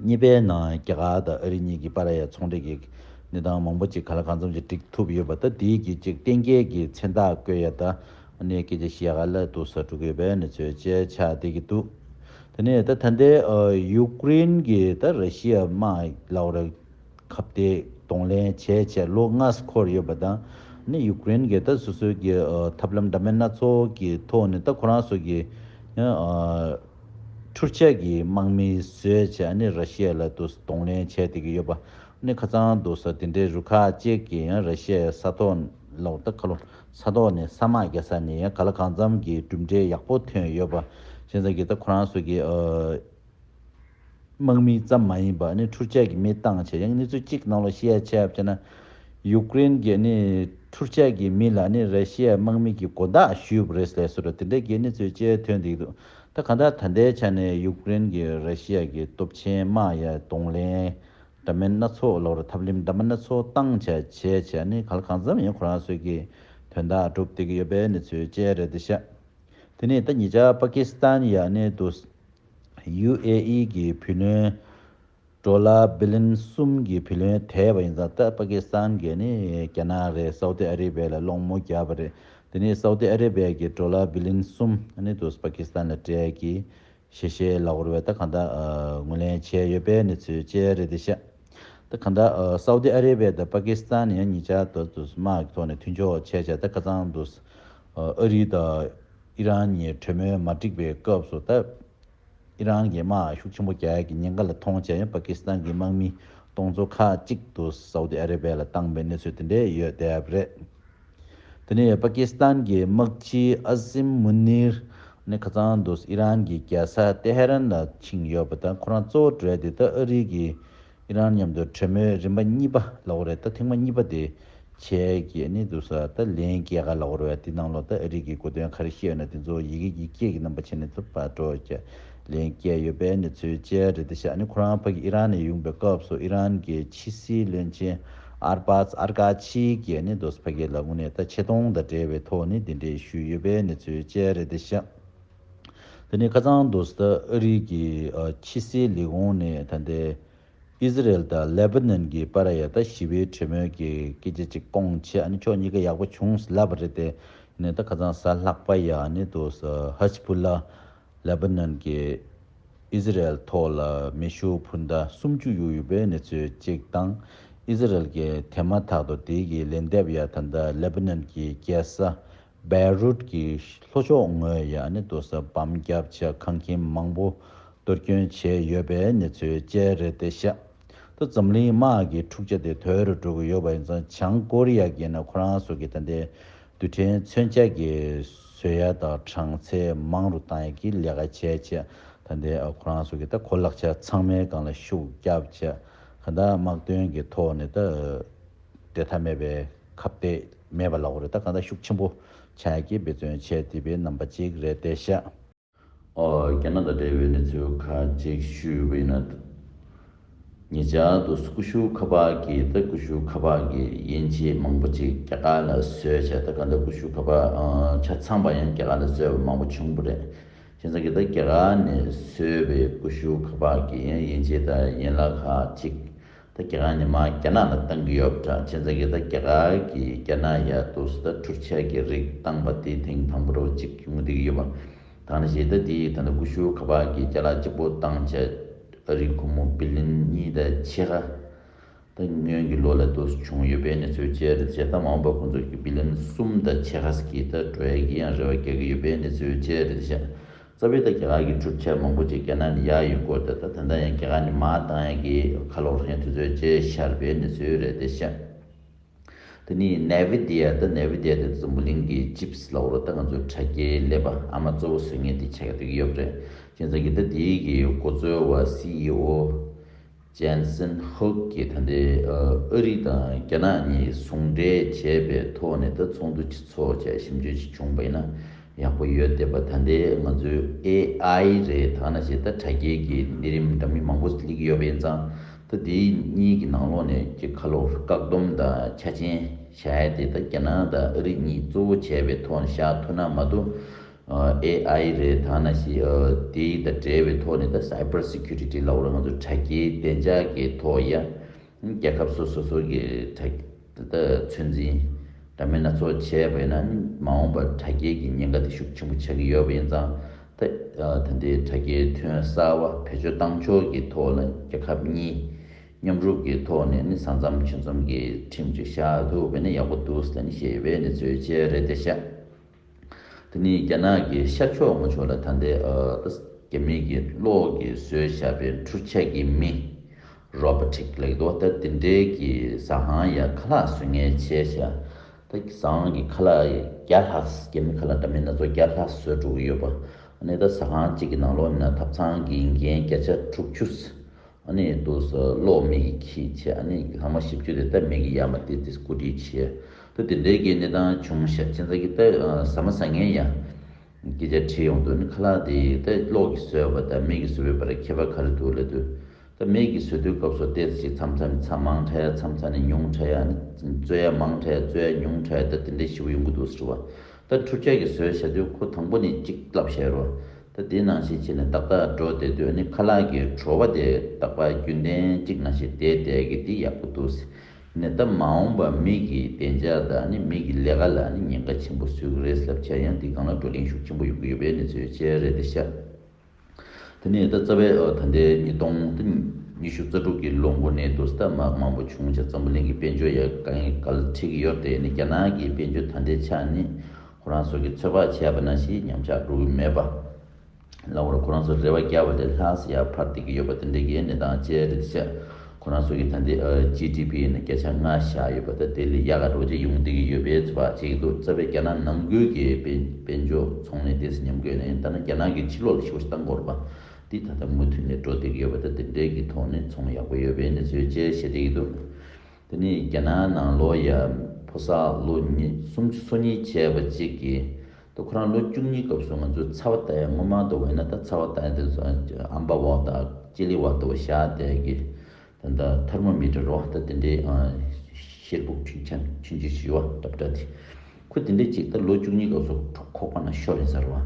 གཉིས་པའི་ནང་རྒྱ་གར་དང་ཨ་རི་གཉིས་ཀྱི་བར་ཡ་ཚོང་འབྲེལ་གྱི་གནས་སྟངས་མང་པོ་ཅིག་ག་ལ་གང་འཚམ་ཅིག་འགྲིག་ཐུབ་ཡོད་པ། ད་དེའི་གི་ཅིག་གཏན་འཁེལ་གྱི་མཚན་རྟགས་བཀོད་ཡ་ད་ཨ་ནི་སྐད་ཆ་བཤད་ཡ་ག་ལ་འདུག་ས་འགྲོ་གི་ཡོད་པའི་གནས་ཚུལ་བཅས་ཆགས་བསྡད་ཀྱི་འདུག་དེ་ནས་ད་ད་ལྟའི་ཨ་ཡུཀ་རེན་གྱིས་ད་ར་ཤི་ཡ་དམག་ལབ་ར་ཁ་གཏད་གདོང་ལེན་བྱས་བྱས་ལོ་ལྔ་ཙམ་འཁོར་ཡོད་པ་དང་། ནི་ཡུཀ་རེན་གྱིས་ད་སོ་སོའི་གི་ཨ་ཐབས་ལམ་འདྲ་མིན་སྣ་ཚོགས་ཀྱི་ཐོག་ནས་ད་ཁོ་རང་ཚོ་གི་ཡང་ཨ་འཕྲུལ་ཆས་ཀྱི་དམག་མི་བཟོས་བྱས་ནི་ར་ཤི་ཡ་ལ་དུ་གདོང་ལེན་བྱས་བསྡད་ཀྱི་ཡོད་པ། ནི་ཁ་སང་དུ་ས་དེ་འདྲའི་རུ་ཁག་ཅིག་གིས་ཡང་ར་ཤི་ཡའི་ས་ཐོག་ལོག་ད་ཁ་ལོ་ས་ཐོག་ནས་ས་དམག་རྒྱག་ས་ནས་ཡང་ག་ལ་གང་འཚམ་གྱི་གྲུབ་འབྲས་ཡག་པོ་ཐོན་ཡོད་པ། བྱས་ཙང་གི་ད་ཁོ་རང་ཚོ་གི་ཨ་དམག་མི་ཙམ་མ་ཡིན་པ་ནི་འཕྲུལ་ཆས་ཀྱི་མི་བཏང་བྱས། ཡང་གནས་ཚུལ་གཅིག་ནང་ལ་བཤད་ཡ་བྱས་པ་བྱས་ན། ཡུཀ་རེན་གྱི་ནི་འཕྲུལ་ཆས་ཀྱི་མི་ལ་ནི་ར་ཤི་ཡའི་དམག་མི་གི་དགོང་དག་ཞུས་པ་རེད་ཟེར་སོ་ར་དེ་འདྲའི་གི་གནས་ཚུལ་བཅས་ཐོན་བསྡད་འདུག་ད་གང་ལྟར་ད་ལྟའི་ཆ་ནས་ཡུཀ་རེན་གྱིས་ར་ཤི་ཡ་གི་སྟོབས་ཆེན་དམག་ཡ་གདོང་ལེན་འདྲ་མིན་སྣ་ཚོགས་ལོག་ར་ཐབས་ལམ་འདྲ་མིན་སྣ་ཚོགས་བཏང་བྱས་བྱས་བྱས་ནི་ག་ལ་གང་འཚམ་ཡང་ཁོ་རང་ཚོས་ཀྱི་དོན་དག་སྒྲུབ་བསྡད་ཀྱི་ཡོད་པའི་གནས་ཚུལ་བཅས་རེད་འདུག་ཤག་དེ་ནས་ད་ཉེ་ཆར་པ་ཀི་སི་ཐན་ཡ་ནས་དུ་ཡུ་ཨེ་ཨི་གི་བུ་ལོན་ཌོ་ལར་བི་ལི་ཡོན་གསུམ་གྱི་བུ་ལོན་དེད་པ་ཡིན་ཙང་། ད་པ་ཀི་སི་ཐན་གྱིས་ནི་རྒྱ་ནག་རེད། སའུ་ཏི་ཨ་རི་བྷི་ལ་སློང་མོ་བརྒྱབ་པ་རེད། དེ་ནས་སའུ་དི་ཨ་རེ་བྷི་ཡ་གི་ཌོ་ལར་བི་ལི་ཡན་གསུམ་ཨ་ནི་དུ་པ་ཀི་སི་ཐན་ལ་སྤྲད་ཀྱི་ཞལ་བཞེས་ལབ་དགོས་རེད་པས། ད་གང་ལྟར་ཨ་ངོས་ལེན་བྱས་ཡོད་པའི་གནས་ཚུལ་བཅས་རེད་དེ་ཤག་ད་གང་ལྟར་ཨ་སའུ་དི་ཨ་རེ་བྷི་ཡ་དང་པ་ཀི་སི་ཐན་ཡང་གཉིས་ཆར་དུ་དུ་དམག་གི་ཐོག་ནས་མཐུན་ཕྱོགས་བྱས་བྱས། ད་ཁ་སང་དུ་ཨ་ཨ་རི་དང་ཨི་རན་གཉིས་གྲོས་མོལ་མ་འགྲིག་པའི་སྐབས་སུ། ད་ཨི་རན་གྱི་དམག་ཤུགས་ཆེན་པོ་རྒྱག་ཡག་གི་ཉེན་ཁ་ལ་མཐོང་བྱས་ཡང་པ་ཀི་སི་ཐན་གྱི་དམག་མི་སྟོང་ཚོ་ཁག་གཅིག་དུ་སའུ་དི་ཨ་རེ་བྷི་ཡ་ལ་བཏང་པའི་གནས་ཚུལ་དེ་འདྲ་ཡོད་བསྡད་པ་རེད། དེ་ནས་པ་ཀི་སི་ཐན་གྱི་དམག་སྤྱི་ཨ་ཟིམ་མུ་ནིར་ནི་ཁ་སང་དུ་ཨི་རན་གྱི་རྒྱལ་ས་ཏེ་ཧེ་རན་ལ་ཕྱིན་ཡོད་པ་དང་། ཁོ་རང་གཙོ་བོ་འགྲོ་ཡ་དེ་ད་ཨ་རི་གི་ཨི་རན་མཉམ་དུ་གྲོས་མོལ་རིམ་པ་གཉིས་པ་ལབ་དགོས་རེད། ད་ཐེངས་མ་གཉིས་པ་དེ་བྱས་ཀྱི་ནི་འདུག་ས། ད་ལན་བསྐྱལ་ག་ལབ་དགོས་རེད། དེ་ནང་ལོགས་ད་ཨ་རི་གི་གོ་དོན་ག་རེ་བཤད་ཡོད་ན་དེ་ཚོ་ཡི་གེ་ཡིག་སྐད་ཀྱི་རྣམ་པ་བྱས་ནས་ད་ཕར་འགྲོ་བྱས་ལན་བསྐྱལ་ཡོད་པའི་གནས་ཚུལ་བཅས་རེད་དེ་ཤག་ནི་ཁོ་རང་ཕ་གི་ཨི་རན་ནས་ཡོང་པའི་སྐབས་སུ་ཨི་རན་གྱི་ཕྱི་སྲིད་བློན་ཆེན་ཨར་བཱས་ཨར་ཀ་ཆི་གིས་ནི་འདུག་ས་ཕ་གི་ལ་དངོས་གནས་ད་ཆེ་མཐོང་དང་འབྲེལ་བའི་ཐོག་ནས་འདི་འདྲས་ཞུས་ཡོད་པའི་གནས་ཚུལ་བཅས་རེད་དེ་ཤག་དེ་ནས་ཁ་སང་དུ་ད་ཨ་རི་གི་ཨ་ཕྱི་སྲིད་ལས་ཁུངས་ནས་ད་ལྟའི་ཨི་ཟི་རེལ་དང་ལེ་པ་ནན་གྱི་བར་ཡ་ད་ཞི་བའི་གྲོས་མོལ་གྱི་སྐད་ཆ་ཅིག་བསྐོང་བྱས། ཨ་ནི་ཕྱོགས་གཉིས་ཀ་ཡག་པོ་བྱུང་ལབ་པ་རེད་དེ། ནས་ད་ཁ་སང་གཟའ་ལྷག་པ་ཡ་ཨ་ནི་དུ་ཧ་ཇི་བུ་ལ་ལེ་པ་ནན་གྱི་ཨི་ཟི་རེལ་ཐོག་ལ་མེ་ཤུགས་འཕུར་མདའ་སུམ་ཅུ་གཡུགས་ཡོད་པའི་གནས་ཚུལ་གཅིག་དང་། ཨི་ཟི་རེལ་གྱིས་དེ་མ་ཐག་ཏུ་དེ་གི་ལན་འདེབས་ཡ་ད་ལྟ་ལེ་པ་ནན་གྱི་རྒྱལ་ས་བེ་རུད་ཀྱི་ལྷོ་ཕྱོགས་ངོས་ཡ་ནི་དུ་ས་བམ་བརྒྱབ་བྱས་ཁང་ཁྱིམ་མང་པོ་གཏོར་སྐྱོན་བྱས་ཡོད་པའི་གནས་ཚུལ་བཅས་རེད་དེ་ཤག་ད་འཛམ་གླིང་དམག་གི་འཁྲུག་ཆ་དེ་དོད་རུ་འགྲོ་གི་ཡོད་པ་ཡིན་ཙང་། བྱང་ཀོ་རི་ཡ་གིས་ན་ཁོ་རང་ཚོ་གི་ད་ལྟའི་རྡུལ་ཕྲན་མཚོན་ཆ་གི་བཟོ་ཡ་དང་གྲངས་ཚད་མང་རུ་བཏང་ཡ་གི་ལས་ཀ་བྱས་བྱས། ད་ལྟའི་ཁོ་རང་ཚོ་གི་ད་གོ་ལག་ཆ་ཚང་མའི་སྒང་ལ་ཤུགས་བརྒྱབ་བྱས། གང་ལྟར་དམག་དོན་གྱི་ཐོག་ནས་ད་འབྲལ་ཐབས་མེད་པའི་ཁ་གཏད་མེད་པ་ལབ་དགོས་རེད། ད་གང་ལྟར་ཤུགས་ཆེན་པོ་ཆགས་ཀྱི་འབད་བརྩོན་བྱས་བསྡད་པའི་རྣམ་པ་གཅིག་རེད་དེ་ཤག་ཨོ། རྒྱ་ནག་དང་འབྲེལ་བའི་གནས་ཚུལ་ཁག་ཅིག་ཞུས་པ་ཡིན་ན། ཉེ་ཆར་དུ་ཀུ་ཤུ་ཁ་པར་གྱི་ད་ཀུ་ཤུ་ཁ་པར་གྱི་ཡན་ཆད་མང་པོ་ཅིག་རྒྱ་གར་ལ་བཟོས་བྱས། ད་གང་ལྟར་ཀུ་ཤུ་ཁ་པར་ཨ་ཆ་ཚང་པ་ཡང་རྒྱ་གར་ལ་བཟོས་པ་མང་པོ་བྱུང་བ་རེད། བྱས་ཙང་གི་ད་རྒྱ་གར་ནས་བཟོས་པའི་ཀུ་ཤུ་ཁ་པར་གྱི་ཡན་ཆད་དང་ཡན་ལག་ཁག་ཅིག་ད་རྒྱ་གར་ནས་མར་རྒྱ་ནག་ལ་བཏང་གི་ཡོད་པ་འདྲ། བྱས་ཙང་གི་ད་རྒྱ་གར་གྱིས་རྒྱ་ནག་ཡ་དུ་ད་འཕྲུལ་ཆས་ཀྱི་རིགས་བཏང་པ་དེ་ཐེངས་དང་པོ་རུ་གཅིག་ཡོང་བསྡད་ཀྱི་ཡོད་པ། ད་ནི་ཞེ་ད་དེ་ད་ནི་ཀུ་ཤུ་ཁ་པར་གྱི་ཅ་ལག་གཅིག་པོ་བཏང་བྱས་ཨ་རིའི་སྒོར་མོ་བི་ལི་ཡན་གཉིས་དང་ཕྱེད་ཀ་ད་སྔོན་གྱི་ལོ་ལ་དུ་བྱུང་ཡོད་པའི་གནས་ཚུལ་བཅས་རེད་བྱས། ད་མ་འོངས་པ་ཁོང་ཚོ་གི་བི་ལི་ཡན་གསུམ་དང་ཕྱེད་ཀ་གི་ད་འགྲོ་ཡ་གི་ཡང་རེ་བ་རྒྱག་གི་ཡོད་པའི་གནས་ཚུལ་བཅས་རེད་བྱས། རྩ་བའི་ད་རྒྱ་གར་གྱི་འཕྲུལ་ཆས་མང་པོ་ཅིག་རྒྱ་ནག་ནས་ཡར་ཡོང་གི་ཡོད་རེད། ད་ད་ལྟ་ཡང་རྒྱ་གར་ནས་མར་བཏང་ཡ་གི་ཁ་ལོ་རེན་དུས་ཚོད་བཅད་བཞག་པའི་གནས་ཚུལ་རེད་དེ་ཤག་དེ་ནས་ནེ་བི་དི་ཡ། ད་ནེ་བི་དི་ཡ་དེ་འཛམ་བུ་གླིང་གི་ཅིབ་སི་ལབ་དགོས་རེད། ད་ང་ཚོའི་དྲ་རྒྱའི་ཀླད་པ་ཨ་མ་གཙོ་བོ་བཟོ་མཁན་དེ་ཆགས་བསྡད་ཀྱི་ཡོད་རེད། བྱས་ཙང་གི་ད་དེའི་གི་འགོ་གཙོ་བ་སི་ཨི་ཨོ་ཇན་སན་ཧུག་གིས་ད་ལྟའི་ཨ་རི་དང་རྒྱ་ནག་གཉིས་ཟུང་འབྲེལ་བྱས་པའི་ཐོག་ནས་ད་ཚོགས་འདུ་ཅིག་ཚོགས་བྱས་ཞིབ་འཇུག་ཅིག་བྱུང་པ་ཡིན་ན་ཡག་པོ་ཡོད་བསྡད་པ། ད་ལྟའི་ང་ཚོའི་ཨེ་ཨའི་རེད། ད་ནང་བཞིན་ད་དྲ་རྒྱའི་གི་གནས་རིམ་འདྲ་མིན་མང་པོ་སླེབས་ཀྱི་ཡོད་པ་ཡིན་ཙང་། ད་དེ་གཉིས་ཀྱི་ནང་ལོགས་ནས་ཀྱི་ཁ་ལོ་བཀག་སྡོམ་དང་ཆ་རྐྱེན་བཞག་ཡ་དེ་ད་རྒྱ་ནག་དང་ཨ་རི་གཉིས་གཙོ་བོ་བྱས་པའི་ཐོག་ནས་བཞག་ཐུབ་ན་མ་གཏོགས། ཨེ་ཨའི་རེད། ད་ནང་བཞིན་དེ་དང་འབྲེལ་བའི་ཐོག་ནས་ད་སའི་བར་སི་ཁུ་རི་ཊི་ལབ་དགོས་རེད། ང་ཚོ་དྲ་རྒྱའི་བདེ་འཇགས་ཀྱི་ཐོག་ཡ། རྒྱལ་ཁབ་སོ་སོ་སོ་གི་དྲ་ད་ཚོད་འཛིན་འདྲ་མིན་སྣ་ཚོགས་བྱས་པ་ཡིན་ན་མ་འོངས་པར་དྲ་རྒྱའི་གི་ཉེན་ཁ་དེ་ཤུགས་ཆེན་པོ་ཆགས་ཀྱི་ཡོད་པ་ཡིན་ཙང་། ད་ད་ལྟའི་དྲ་རྒྱའི་ཐོན་གསར་བ་བེད་སྤྱོད་བཏང་ཕྱོགས་ཀྱི་ཐོག་ལ་རྒྱལ་ཁབ་གཉིས་མཉམ་རུབ་ཀྱི་ཐོག་ནས་ནི་ས་མཚམས་ཆུ་མཚམས་ཀྱི་ཁྲིམས་ཅིག་བཞག་ཐུབ་པ་ཡིན་ན་ཡག་པོ་འདུག་ཟེར་ནས་བཤད་ཡོད་པའི་གནས་ཚུལ་བཅས་རེད་དེ་ཤག་དེ་ནས་རྒྱ་ནག་གི་ཤར་ཕྱོགས་ངོས་ཕྱོགས་ལ་ད་ལྟའི་ཨ་རྒྱ་མི་གི་གློག་གིས་བཟོས་བཞག་པའི་འཕྲུལ་ཆས་ཀྱི་མི་རོ་བོ་ཊིག་ལབ་ཀྱི་འདུག་ད་དེ་འདྲའི་གི་ཟ་ཁང་ཡ་ཁ་ལག་བཟོ་མཁན་བྱས་བཞག་ད་ཟ་ཁང་གི་ཁ་ལག་བརྒྱ་ལྷག་རྒྱ་མི་ཁ་ལག་འདྲ་མིན་སྣ་ཚོགས་བརྒྱ་ལྷག་བཟོས་འགྲོ་གི་ཡོད་པ། ཨ་ནི་ད་ཟ་ཁང་གཅིག་གི་ནང་ལོགས་ནས་ཐབ་ཚང་གི་འགན་བརྒྱ་ཆ་དྲུག་ཅུ། ཨ་ནི་དུ་ས་གློག་མེ་གིས་འཁྱེར་བྱས། ཨ་ནི་ལྷག་མ་བཞི་བཅུ་དེ་ད་མེ་གི་ཡར་མར་ཏིག་ཏིག་སྐུ་སྒྲིག་བྱས། ད་དེ་འདྲའི་གི་གནས་སྟངས་བྱུང་ཤག་བྱས་ཙང་གི་ད་ཟ་མ་ཟ་མཁན་ཡང་སྐད་ཆ་དྲིས་ཡོང་དུས་ནི་ཁ་ལག་དེ་ད་གློག་གིས་བཟོས་པ་དང་མེ་གིས་བཟོས་པའི་བར་ཁྱད་པར་ག་རེ་འདུག་ལབ་དུས། ད་མེ་གིས་བཟོ་དུས་སྐབས་སུ་ཏོག་ཙམ་ཅིག་མཚམས་མཚམས་ཚྭ་མང་དྲགས་ཡ། མཚམས་མཚམས་ནས་ཉུང་དྲགས་ཡ། ཨ་ནི་བཙོས་ཡ་མང་དྲགས་ཡ། བཙོས་ཡ་ཉུང་དྲགས་ཡ། ད་དེ་འདྲའི་ཞེ་པོ་ཡོང་གི་འདུག་ཟེར་བ། ད་འཕྲུལ་ཆས་ཀྱིས་བཟོས་བཞག་དུས་ཁོ་དང་པོ་ནས་གཅིག་བསླབས་བཞག་རོ། ད་དེ་ནང་བཞིན་བྱས་ནས་ཏག་ཏག་འགྲོ་བསྡད་དུས་ནི་ཁ་ལག་གི་བྲོ་བ་དེ་རྟག་པར་རྒྱུན་ལྡན་གཅིག་ནང་བཞིན་བསྡད་བསྡད་ཀྱི་དེ་ཡག་པོ་འདུག་ཟེར། ནས་ད་མ་འོངས་པ་མི་གི་བདེ་འཇགས་དང་ནི་མི་གི་ལས་ཀ་ལ་ནི་ཉེན་ཁ་ཆེན་པོ་བཟོ་གི་རེད་ལབ་བྱས་ཡང་འདི་སྒང་ལ་བགྲོ་གླེང་ཤུགས་ཆེན་པོ་ཡོང་གི་ཡོད་པའི་གནས་ཚུལ་བཅས་རེད་དེ་ཤག་དེ་ནས་ད་རྩ་བའི་ཨ་ད་ལྟའི་ཉིས་སྟོང་ཉི་ཤུ་རྩ་དྲུག་གི་ལོ་འགོ་ནས་འདུག་ད་མ་མང་པོ་བྱུང་བྱས་འཛམ་བུ་གླིང་གི་དཔལ་འབྱོར་ཡ་གང་ཡིན་ག་ལ་འཁྲིད་ཀྱི་ཡོད་དེ་ནི་རྒྱ་ནག་གི་དཔལ་འབྱོར་ད་ལྟའི་ཆ་ནི་ཁོ་རང་ཚོ་གི་ཚོད་དཔག་བྱས་པ་ནང་བཞིན་ཉམས་ཆག་འགྲོ་གི་མེད་པ། ལ་འོར་ཁོ་རང་ཚོ་རེ་བ་བརྒྱབ་པ་ལས་ལྷག་ཙམ་ཡར་འཕར་བསྡད་ཀྱི་ཡོད་པ་དེ་འདྲ་གི་གནས་སྟངས་བཅས་རེད་ཤག་ཁོ་རང་ཚོ་གི་ད་ལྟའི་ཨ་ཇི་ཌི་པི་ནི་བརྒྱ་ཆ་ལྔ་བཞག་ཡོད་པ་ད་དེ་ལས་ཡག་ག་འགྲོ་ཅིག་ཡོང་བསྡད་ཀྱི་ཡོད་པའི་ཚོད་དཔག་བྱེད་ཀྱི་འདུག་རྩ་བའི་རྒྱ་ནག་ནང་ཁུལ་གྱི་དཔལ་དཔལ་འབྱོར་ཚོང་ལས་དེ་ཚོ་མཉམ་འགོད་ནས་ད་ནི་རྒྱ་ནག་གི་ཕྱི་ལོགས་ལ་ཤུགས་ཆེ་བཏང་དགོས་རེད་པ། འདི་ད་ལྟ་མུ་མཐུད་ནས་འགྲོ་བསྡད་ཀྱི་ཡོད་པ་ད་དེ་འདྲའི་གི་ཐོག་ནས་ཚོང་ཡག་པོ་ཡོད་པའི་གནས་ཚུལ་བཅས་བཤད་བསྡད་ཀྱི་འདུག་དེ་ནི་རྒྱ་ནག་ནང་ལོགས་ཡ་ཕོ་གསར་ལོ་ཉི་སུམ་ཅུ་སོ་གཉིས་བྱས་པ་གཅིག་གིས་ད་ཁོ་རང་ལོ་བཅུ་གཉིས་སྐབས་སུ་ང་ཚོས་ཚ་བ་ལྟ་ཡ་སྔོན་མ་འདྲ་བོ་ཡིན་ན་ད་ཚ་བ་ལྟ་ཡ་དེ་ཚོ་ཨམ་པ་འོག་དང་ལྕེ་ལེ་འོག་འདྲ་བོ་བཞག་བསྡད་ཀྱི་ད་ད་ཐར་མོ་མི་ཊར་རོ་ད་དེ་འདྲའི་ཨ་གཤེར་ཁུག་ཆུན་ཆེན་ཆུན་ཆུན་ཞུ་བ་འདྲ་འདྲ་དེ་ཁོ་དེ་འདྲའི་གཅིག་ད་ལོ་བཅུ་གཉིས་སྐབས་སུ་ཁོག་པ་ན་ཤོར་ཡིན་ཟེར་བ།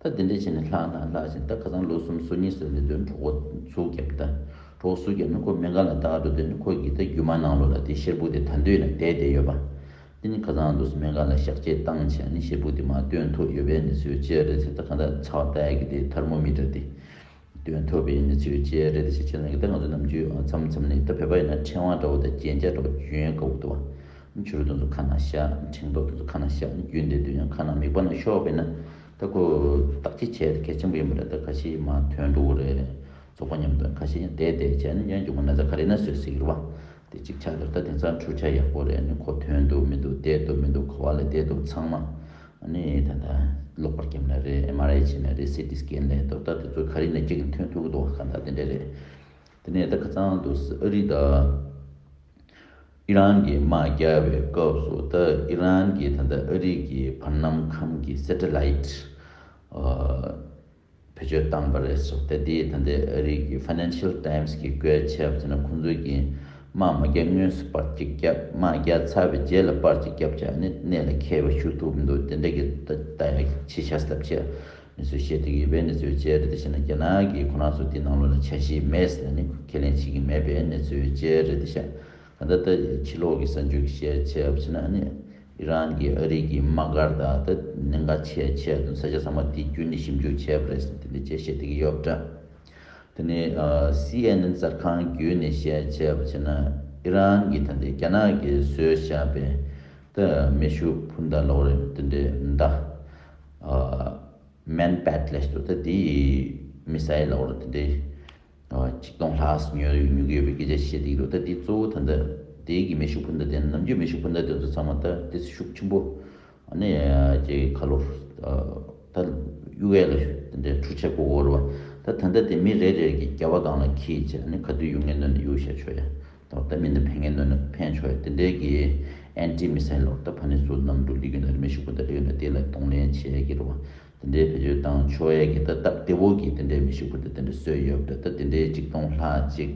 ད་དེ་འདྲ་བྱས་ནས་ལྷག་ལྷག་ལྷག་བྱས་ད་ཁ་སང་ལོ་གསུམ་སོ་གཉིས་ཙམ་ལས་དོན་གྲོད་ཁོག་ཟུག་བརྒྱབ་ད། གྲོད་ཁོག་ཟུག་བརྒྱབ་ནས་ཁོ་སྨན་ཁང་ལ་ལྟ་ག་འགྲོ་དུས་ནི་ཁོ་གིས་ད་རྒྱུ་མ་ནང་ལོགས་ལ་དེ་གཤེར་ཁུག་དེ་ད་འདོད་ནས་བསྡད་བསྡད་ཡོད་པ། དེ་ནི་ཁ་སང་དུས་སུ་སྨན་ཁང་ལ་གཤག་བཅོས་བཏང་བྱས་ནི་གཤེར་ཁུག་དེ་མར་བཏོན་ཐུབ་ཡོད་པའི་གནས་ཚུལ་བཅས་རེད་ཟེར། ད་གང་ལྟར་ཚ་བ་ལྟ་ཡག་གི་དེ་ཐར་མོ་མི་ཊར་དེ་བཏོན་ཐུབ་པའི་གནས་ཚུལ་བཅས་རེད་ཟེར་བྱས་ན་གི་ད་ང་ཚོ་ནམ་རྒྱུན་མཚམས་མཚམས་ནས་ད་བོད་པ་ཡིན་ན་ཕྲེང་བ་འདྲ་བོ་དང་རྒྱན་ཆ་འདྲ་བོ་བྱུང་ཡག་དགའ་བོ་འདུག་བ། ཕྱི་རུ་དེ་ཚོ་ཁ་ནང་བཞག་ཕྲེང་རྡོག་དེ་ཚོ་ཁ་ནང་བཞག་རྒྱུན་དེ་དུས་ཡང་ཁ་ནང་མིད་པ་ནང་ཤོར་བས་ན་ད་ཁོ་བརྟག་དཔྱད་བྱས་གལ་ཆེན་པོ་ཡིན་པ་རེད། ད་ཁ་ཤས་མར་ཐོན་འགྲོ་གི་རེད། ཚོགས་པ་མཉམ་དུ་ཁ་ཤས་ཡང་བསྡད་བསྡད་བྱས་ནས་ཡང་མཇུག་མ་ན་ཚ་ག་རེ་ན་བཟོས་ཟེར་གི་རེད་བ། དེ་གཅིག་ཆགས་འདུག་ད་དེང་སང་འཕྲུལ་ཆ་ཡག་པོ་རེད། ནི་ཁོ་ཐོན་འདུག་མི་འདུག་བསྡད་འདུག་མི་འདུག་ག་བ་ལ་བསྡད་འདུག་ཚང་མ་ནི་ད་ལྟ་གློག་པར་བརྒྱབ་ན་རེད། ཨེམ་ཨར་ཨའི་བྱས་ན་རེད། སི་ཊི་སི་ཀེན་ལས་འདུག་ད་དེ་ཚོ་ག་རེ་ན་གཅིག་ཐོན་ཐུབ་ཀྱི་འདུག་ག་འདྲ་དེ་འདྲ་རེད། དེ་ནས་ད་ཁ་སང་དུས་ཨ་རི་དང་ཨི་རན་གྱི་དམག་རྒྱག་པའི་སྐབས་སུ་ད་ཨི་རན་གྱི་ད་ལྟ་ཨ་རི་གི་བར་སྣང་ཁམས་ཀྱི་སེ་ཊི་ལའིཊ་ཨ་བེད་སྤྱོད་བཏང་པ་རེད་ཟེར། ད་དེ་ད་ལྟའི་ཨ་རི་གི་ཕའི་ནན་ཤལ་ཊའིམ་སི་གིས་བཀོད་བྱས་པ་ཟེར་ན་ཁོང་ཚོས་ཀྱི་དམག་མ་རྒྱག་སྔོན་སུ་པར་གཅིག་བརྒྱབ། དམག་རྒྱག་ཚར་བའི་རྗེས་ལ་པར་གཅིག་བརྒྱབ་བྱས་ནས་གནད་ལ་འཁེལ་བ་ཞུ་ཐུབ་མི་འདུག་དེ་འདྲ་གི་ད་ལྟ་ཡ་ཆེ་ཤ་སྟབས་ཆེ། གནས་ཚུལ་བཤད་བསྡད་ཀྱི་ཡོད་པའི་གནས་ཚུལ་བཅས་རེད། དེ་བཞིན་རྒྱ་ནག་གིས་ཁོ་རང་ཚོ་དེ་ནང་ལོགས་ལ་འཆར་གཞི་མེད་ཟེར་ནས་ཁས་ལེན་བྱེད་ཀྱི་མེད་པའི་གནས་ཚུལ་བཅས་རེད། དེ་བཞིན་ད་ལྟ་ད་ཕྱི་ལོགས་ཀྱི་གསར་འགྱུར་གྱི་བཤད་བྱས་པ་ཞིག་ན་ནི་ཨི་རན་གྱིས་ཨ་རི་གི་དམག་སྒར་དང་ད་གནད་འགག་ཆེ་ཆེ་དང་ས་ཆ་ཚང་མ་དེ་བརྒྱུད་ནས་ཞིབ་འཇུག་བྱས་པ་རེད་ཟེར་དེ་འདྲ་བཅས་བཤད་བསྡད་ཀྱི་ཡོད་པ་འདྲ། དེ་ནས་ཨ་སི་ཨེན་ཨེན་གསར་ཁང་བརྒྱུད་ནས་བཤད་བྱས་པ་ཞིག་ན་ཨི་རན་གྱིས་ད་ལྟའི་རྒྱ་ནག་གིས་བཟོས་བཞག་པའི་ད་མེ་ཤུགས་འཕུར་མདའ་ལོག་རེད། དེ་འདྲའི་མདའ་ཨ། མན་པད་ལས་སུ་ད་དེའི་མི་སའི་ལ་འོར་དེ་འདྲའི་ཆིག་སྟོང་ལྷག་ཉོ་ཉོ་གི་ཡོད་པའི་སྐད་ཆ་བཤད་དེ་འདུག་ད་དེ་གཙོ་བོ་ད་ལྟ་དེའི་གི་མེ་ཤུགས་འཕུར་མདའ་དེ་ནམ་རྒྱུན་མེ་ཤུགས་འཕུར་མདའ་དེ་ཚོ་ཚང་མ་ད་དེ་ཤུགས་ཆེན་པོ་ཨ་ནི་ཅེ་ཁ་ལོར་ད་གཡུག་ཡས་ལ་དེ་འདྲའི་འཕྲུལ་ཆས་དགོས་འོར་བ་ད་ད་ལྟ་དེ་མི་རེ་རེ་གི་རྒྱབ་བ་སྒང་ལ་འཁྱེར་བྱས་ཨ་ནི་ག་དུས་གཡུག་ངེས་ནོ་ནས་གཡུག་བཞག་ཆོག་ཡ། ད་ལྟ་མི་འདི་ཕན་ངེས་ནོར་ནི་ཕན་ཆོག་ཡ་དེ་འདྲའི་གི་ཨན་ཏི་མི་སའིལ་ལོར་ད་ཕ་ནི་སུ་གནམ་གྲུ་ལི་གུ་ན་རི་མེ་ཤུགས་པོ་ད་ལི་གུ་ན་དེ་ལ་གཏོང་ལེན་བྱེད་ཀྱི་རུ་བ་དེ་འདྲའི་བེད་སྤྱོད་བཏང་ཆོག་ཡ་གི་ད་སྟབས་བདེ་བོ་གི་དེ་འདྲའི་མེ་ཤུགས་པོ་ད་དེ་འདྲ་བཟོས་ཡོད་པ་ད་དེ་འདྲའི་གཅིག་སྟོང་ལྷག་ཅིག་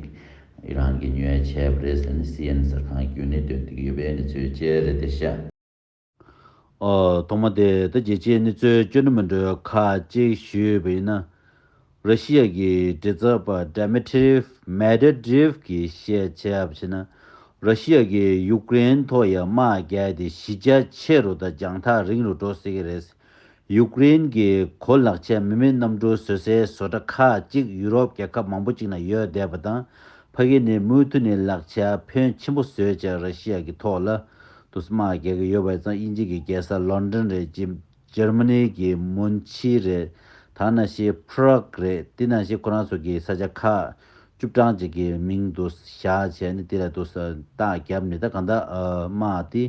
ཨི་རན་གི་ཉོ་ཡ་བྱས་པ་རེད་ཟེར་ནས་སི་ཨེན་གསར་ཁང་བརྒྱུད་ནས་བཏོན་བསྡད་ཀྱི་ཡོད་པའི་གནས་ཚུལ་བཅས་རེད་དེ་ཤག་ཨོ། ཐོག་མ་དེ་ད་རྒྱལ་སྤྱིའི་གནས་ཚུལ་སྐྱོན་མི་འགྲོ་ཁག་ཅིག་ཞུས་པ་ཡིན་ན། ར་ཤི་ཡ་གི་མགྲིན་ཚབ་པ་Dmitry Medvedev གིས་བཤད་བྱས་པ་ཞིག་ན། ར་ཤི་ཡ་གིས་ཡུཀ་རེན་ཐོག་ཡ་དམག་རྒྱག་དེ་གཞི་རྒྱ་ཆེ་རུ་དང་རྒྱང་ཐག་རིང་རུ་འགྲོ་སྲིད་ཀྱི་རེད། ཡུཀ་རེན་གྱི་གོ་ལག་ཆས་མི་མེད་གནམ་གྲུ་བཟོ་སའི་བཟོ་གྲྭ་ཁག་ཅིག་ཡུ་རོབ་རྒྱལ་ཁབ་མང་པོ་ཅིག་ན་ཡོད་བསྡད་པ་དང་། ཕ་གི་ནས་མུ་མཐུད་ནས་ལག་ཆ་ཕོན་ཆེན་པོ་བཟོས་བྱས་ར་ཤི་ཡ་གི་ཐོག་ལ་དུ་དམག་རྒྱག་གི་ཡོད་པ་ཙང་དབྱིན་ཇི་གི་རྒྱལ་ས་ལོན་ཌོན་རེད། ཇི་ཇར་མ་ནི་གི་མུན་ཆི་རེད། ད་ནང་བཞིན་པྲག་རེད། དེ་ནང་བཞིན་ཁོ་རང་ཚོ་གི་ས་ཆ་ཁག་བཅུ་གྲངས་ཅིག་གི་མིང་དུ་བཞག་བྱས་ནས་དེ་ལ་དུ་རྟགས་བརྒྱབ་ནས་ད་གང་ལྟར་དམག་དེ་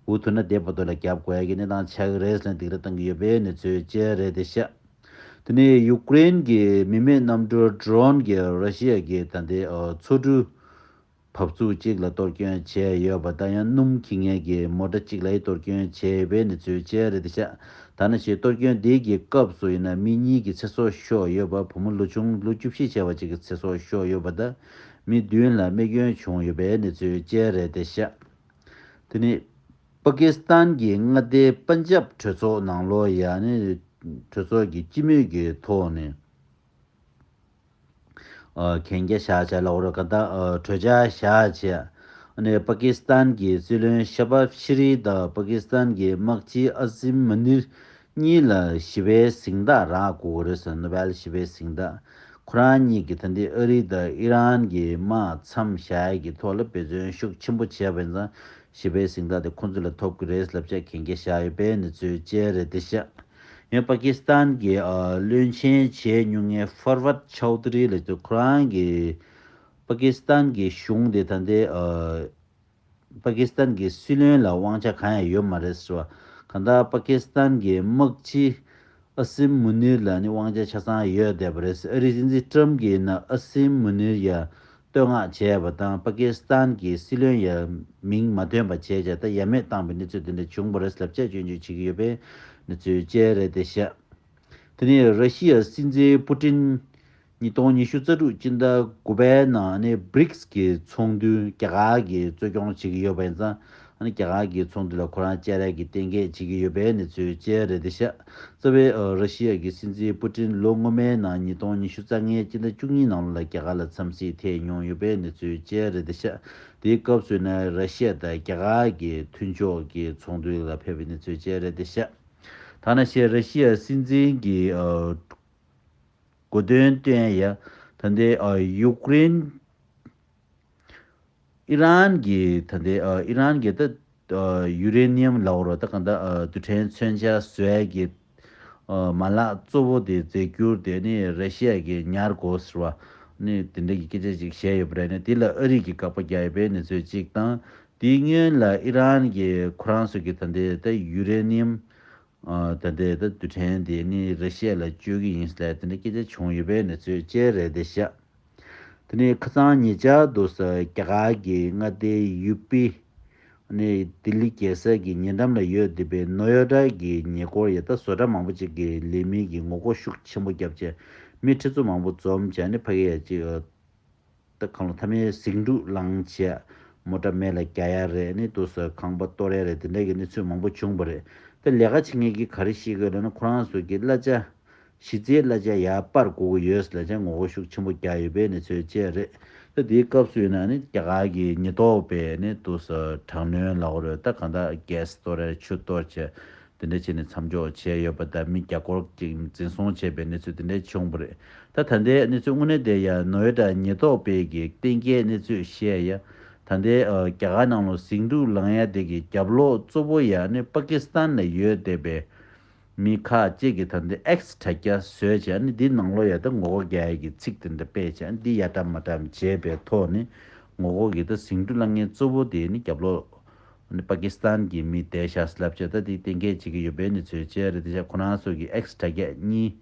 འུ་ཐུག་ན་དེ་བར་དུ་ལ་རྒྱབ་དགོས་ཡ་གི་གནས་སྟངས་ཆགས་ཀྱི་རེད་ཟེར་ནས་སྡིགས་ར་གཏོང་གི་ཡོད་པའི་གནས་ཚུལ་བཅས་རེད་དེ་ཤག་དེ་ནས་ཡུཀ་རེན་གྱི་མི་མེད་གནམ་གྲུ་ཌྲོན་གྱིས་ར་ཤི་ཡ་གི་ད་ལྟའི་མཚོ་གྲུ་བབས་ཚུགས་གཅིག་ལ་གཏོར་སྐྱོན་བྱས་ཡོད་པ་དང་ཡང་སྣུམ་འཁྱེར་མཁན་གྱི་མོ་ཊ་གཅིག་ལ་གཏོར་སྐྱོན་བྱས་ཡོད་པའི་གནས་ཚུལ་བཅས་རེད་དེ་ཤག་ད་ནང་བཞིན་གཏོར་སྐྱོན་དེ་གི་སྐབས་སུ་ཡིན་ན་མི་གཉིས་ཀྱི་ཚེ་སྲོག་ཤོར་ཡོད་པ། བུ་མོ་ལོ་ཆུང་ལོ་བཅུ་བཞི་བྱས་པ་གཅིག་གི་ཚེ་སྲོག་ཤོར་ཡོད་པ་དང་མི་བདུན་ལ་རྨས་སྐྱོན་བྱུང་ཡོད་པའི་གནས་ཚུལ་བཅས་རེད་དེ་ཤག་དེ་ནི་པ་ཀི་སི་ཐན་གྱི་མངའ་སྡེ་པན་ཇབ་གྲོས་ཚོགས་ནང་ལོགས་ཡ་ནི་གྲོས་ཚོགས་ཀྱི་སྤྱི་མོས་ཀྱི་ཐོག་ནས་ཨ་གན་རྒྱ་བཞག་བྱས་ལ་འོ་ར་ག་ད་ཨ་གྲོས་འཆར་བཞག་བྱས་ ཨ་ནི་པ་ཀི་སི་ཐན་གྱི་སྲིད་བློན་ཤ་བཱ་ཤི་རི་དང་པ་ཀི་སི་ཐན་གྱི་དམག་སྤྱི་ཨ་སིམ་མུ་ནིར་གཉིས་ལ་ཞི་བའི་གཟེངས་རྟགས་རག་དགོས་ཀྱི་རེད་ཟེར། ནོ་བེལ་ཞི་བའི་གཟེངས་རྟགས། ཁོ་རང་གཉིས་ཀྱིས་ད་ལྟའི་ཨ་རི་དང་ཨི་རན་གྱི་དམག་མཚམས་བཞག་ཡས་ཀྱི་ཐོག་ལ་འབད་བརྩོན་ཤུགས་ཆེན་པོ་བྱས་པ་ཡིན་ཙང་། ཞི་བའི་གཟེངས་རྟགས་དེ་ཁོང་ཚོ་ལ་ཐོབ་ཀྱི་རེད་ལབ་བྱས་གན་རྒྱ་བཞག་ཡོད་པའི་གནས་ཚུལ་བཅས་རེད་དེ་ཤག་ཡང་པ་ཀི་སི་ཐན་གྱི་ཨ་བློན་ཆེན་བྱས་མྱོང་མཁན་ཕར་ཝར་ཆའོ་དི་རི་ལགས་ཚོ་ཁོ་རང་གིས་པ་ཀི་སི་ཐན་གྱི་གཞུང་དེ་ད་ལྟའི་ཨ་པ་ཀི་སི་ཐན་གྱི་སྲིད་བློན་ལ་དབང་ཆ་གང་ཡང་ཡོད་མ་རེད་ཟེར་བ། གང་ལྟར་པ་ཀི་སི་ཐན་གྱི་དམག་སྤྱི་ཨ་སིམ་མུ་ནིར་ལ་ནི་དབང་ཆ་ཆ་ཚང་ཡོད་བསྡད་པ་རེད། ཨ་རིའི་སྲིད་འཛིན་ཀྲམ་གྱིས་ཡིན་ན་ཨ་སིམ་མུ་ནིར་ཡ་བསྟོད་བསྔགས་བྱས་པ་དང་པ་ཀི་སི་ཐན་གྱི་སྲིད་བློན་ཡ་མིང་མ་ཐོན་པ་བྱས་བྱས་ད་ཡ་མེད་བཏང་པའི་གནས་ཚུལ་དེ་འདྲ་བྱུང་བ་རེད་ལབ་བྱས་སྐྱོན་བརྗོད་བྱེད་ཀྱི་ཡོད་པའི་གནས་ཚུལ་བཅས་རེད་དེ་ཤག་དེ་ནས་ར་ཤི་ཡ་སྲིད་འཛིན་པུ་ཏིན་ཉིས་སྟོང་ཉི་ཤུ་རྩ་དྲུག་སྤྱི་ཟླ་དགུ་པའི་ནང་ནས་བྷི་རིགས་ཀྱི་ཚོགས་འདུ། རྒྱ་གར་གྱིས་གཙོ་སྐྱོང་བྱེད་ཀྱི་ཡོད་པ་ཡིན་ཙང་། ཨ་ནི་རྒྱ་གར་གྱི་ཚོགས་འདུ་ལ་ཁོ་རང་བཅར་ཡག་གི་གཏན་འཁེལ་བྱེད་ཀྱི་ཡོད་པའི་གནས་ཚུལ་བཅས་རེད་དེ་ཤག་རྩ་བའི་ཨ་ར་ཤི་ཡ་གི་སྲིད་འཛིན་པུ་ཏིན་ལོ་སྔོན་མའི་ནང་ཉིས་སྟོང་ཉི་ཤུ་རྩ་ལྔའི་སྤྱི་ཟླ་བཅུ་གཉིས་ནང་ལོགས་ལ་རྒྱ་གར་ལ་འཚམས་གཟིགས་ཐེངས་མྱོང་ཡོད་པའི་གནས་ཚུལ་བཅས་རེད་དེ་ཤག་དེའི་སྐབས་སུ་ཡིན་ན་ར་ཤི་ཡ་དང་རྒྱ་གར་གྱི་མཐུན་ཕྱོགས་ཀྱི་ཚོགས་འདུ་ལ་ཕེབས་པའི་གནས་ཚུལ་བཅས་རེད་དེ་ཤག་ཐ་ན་ཤེ་ར་ཤི་ཡ་སྲིད་འཛིན་གྱི་ཨ་གོ་དོན་བསྟན་ཡ། ད་ལྟའི་ཨ་ཡུཀ་རེན། ཨི་རན་གྱི་ད་ལྟའི་ཨ་ཨི་རན་གྱི་ད་ཨ་ཡུ་རེ་ནི་ཡམ་ལབ་དགོས་རེད། ད་གང་ལྟར་ཨ་རྡུལ་ཕྲན་མཚོན་ཆ་བཟོ་ཡ་གི་ཨ་མ་ལག་གཙོ་བོ་དེ་རྫས་འགྱུར་དེ་ནི་ར་ཤི་ཡ་གིས་ཉར་དགོས་ཟེར་བ་ནི་དེ་འདྲ་གི་སྐད་ཆ་ཅིག་བཤད་ཡོད་པ་རེད། ནི་དེ་ལ་ཨ་རི་གིས་དགག་པ་རྒྱག་ཡོད་པའི་གནས་ཚུལ་གཅིག་དང་། དེའི་སྔོན་ལ་ཨི་རན་གྱིས་ཁོ་རང་ཚོ་གི་ད་ལྟའི་ད་ཡུ་རེ་ནི་ཡམ། ཨ་ད་ལྟའི་ད་རྡུལ་ཕྲན་དེ་ནི་ར་ཤི་ཡ་ལ་སྤྱོད་ཀྱི་ཡིན་ཟེར་དེ་འདྲ་སྐད་ཆ་བྱུང་ཡོད་པའི་གནས་ཚུལ་བཅས་རེད་དེ་ཤག་དེ་ནས་ཁ་སང་ཉེ་ཆར་དུ་ས་རྒྱ་གར་གྱི་མངའ་སྡེ་ཡུ་པི་ནས་ལྡི་ལི་རྒྱལ་ས་གི་ཉེ་འགྲམ་ལ་ཡོད་བསྡད་པའི་ནོ་ཡོ་ཊ་གི་ཉེ་འཁོར་ཡ་ད་བཟོ་གྲྭ་མང་པོ་ཅིག་གི་ལས་མི་གི་ངོ་རྒོལ་ཤུགས་ཆེན་པོ་བརྒྱབ་བྱས་མི་ཁྲི་ཚོ་མང་པོ་འཛོམས་བྱས་ནས་ཕ་གི་ཡ་ཅིག་ད་གང་ལ་མཐའ་མའི་ཟིང་འཁྲུག་ལངས་བྱས་མོ་ཊ་མེ་ལ་རྒྱག་ཡ་རེད། ནི་དུ་ས་ཁང་པ་གཏོར་ཡ་རེད། དེ་འདྲ་གི་གནས་ཚུལ་མང་པོ་བྱུང་བ་རེད། ད་ལས་ཀ་བྱེད་མཁན་གྱིས་ག་རེ་བཤད་ཀྱི་ཡོད་ལབ་ན་ཁོ་རང་ཚོ་གི་གླ་ཆ་གཞི་རྩའི་གླ་ཆ་ཡར་སྤར་དགོས་ཀྱི་ཡོད་ལབ་བྱས་ངོ་རྒོལ་ཤུགས་ཆེན་པོ་རྒྱག་ཡོད་པའི་གནས་ཚུལ་བཅས་རེད། ད་དེའི་སྐབས་སུ་ཡིན་ན་ནི་རྒྱ་གར་གྱི་ཉེན་རྟོག་པས་ནི་དུ་ས་དྲག་གནོན་ལབ་དགོས་རེད། ད་གང་ལྟར་གྷེ་སི་གཏོར་ཡ་ཆུ་གཏོར་བྱས། དེ་འདྲ་བྱས་ནས་མཚམས་འཇོག་བྱས་ཡོད་པ་དང་མི་བརྒྱ་སྐོར་ཅིག་འཛིན་བཟུང་བྱས་པའི་གནས་ཚུལ་དེ་འདྲ་བྱུང་བ་རེད། ད་ད་ལྟའི་གནས་ཚུལ་དངོས་གནས་དེ་ཡང་ནོ་ཡོ་ཊ་ཉེན་རྟོག་པས་ཀྱི་གཏན་འཁེལ་གནས་ཚུལ་བཤད་ཡ། ད་ལྟའི་ཨ་རྒྱ་གར་ནང་ལ་ཟིང་འཁྲུག་ལངས་ཡ་དེ་གི་རྒྱབ་ལོགས་གཙོ་བོ་ཡ་ནི་པ་ཀི་སི་ཐན་ལ་ཡོད་བསྡད་པའི་མི་ཁག་ཅིག་གིས་ད་ལྟའི་ཨེག་སི་དྲ་རྒྱ་བཟོས་བྱས་ནི་འདི་ནང་ལོགས་ཡ་ད་ངོ་རྒོལ་རྒྱག་ཡ་གི་ཚིག་དེ་འདྲ་སྤེལ་བྱས་འདི་ཡ་འགྲམ་མ་འགྲམ་བྱས་པའི་ཐོག་ནས་ངོ་རྒོལ་གྱི་ད་ཟིང་འཁྲུག་ལངས་མཁན་གཙོ་བོ་དེ་ནི་རྒྱབ་ལོགས། ནི་པ་ཀི་སི་ཐན་གྱི་མི་བསྡད་ཤག་ལབ་བྱས་ད་དེ་གཏན་འཁེལ་བྱེད་ཀྱི་ཡོད་པའི་གནས་ཚུལ་བཅས་རེད། དེ་བྱས་ཁོ་རང་ཚོ་གི་ཨེག་སི་དྲ་རྒྱ་གཉིས་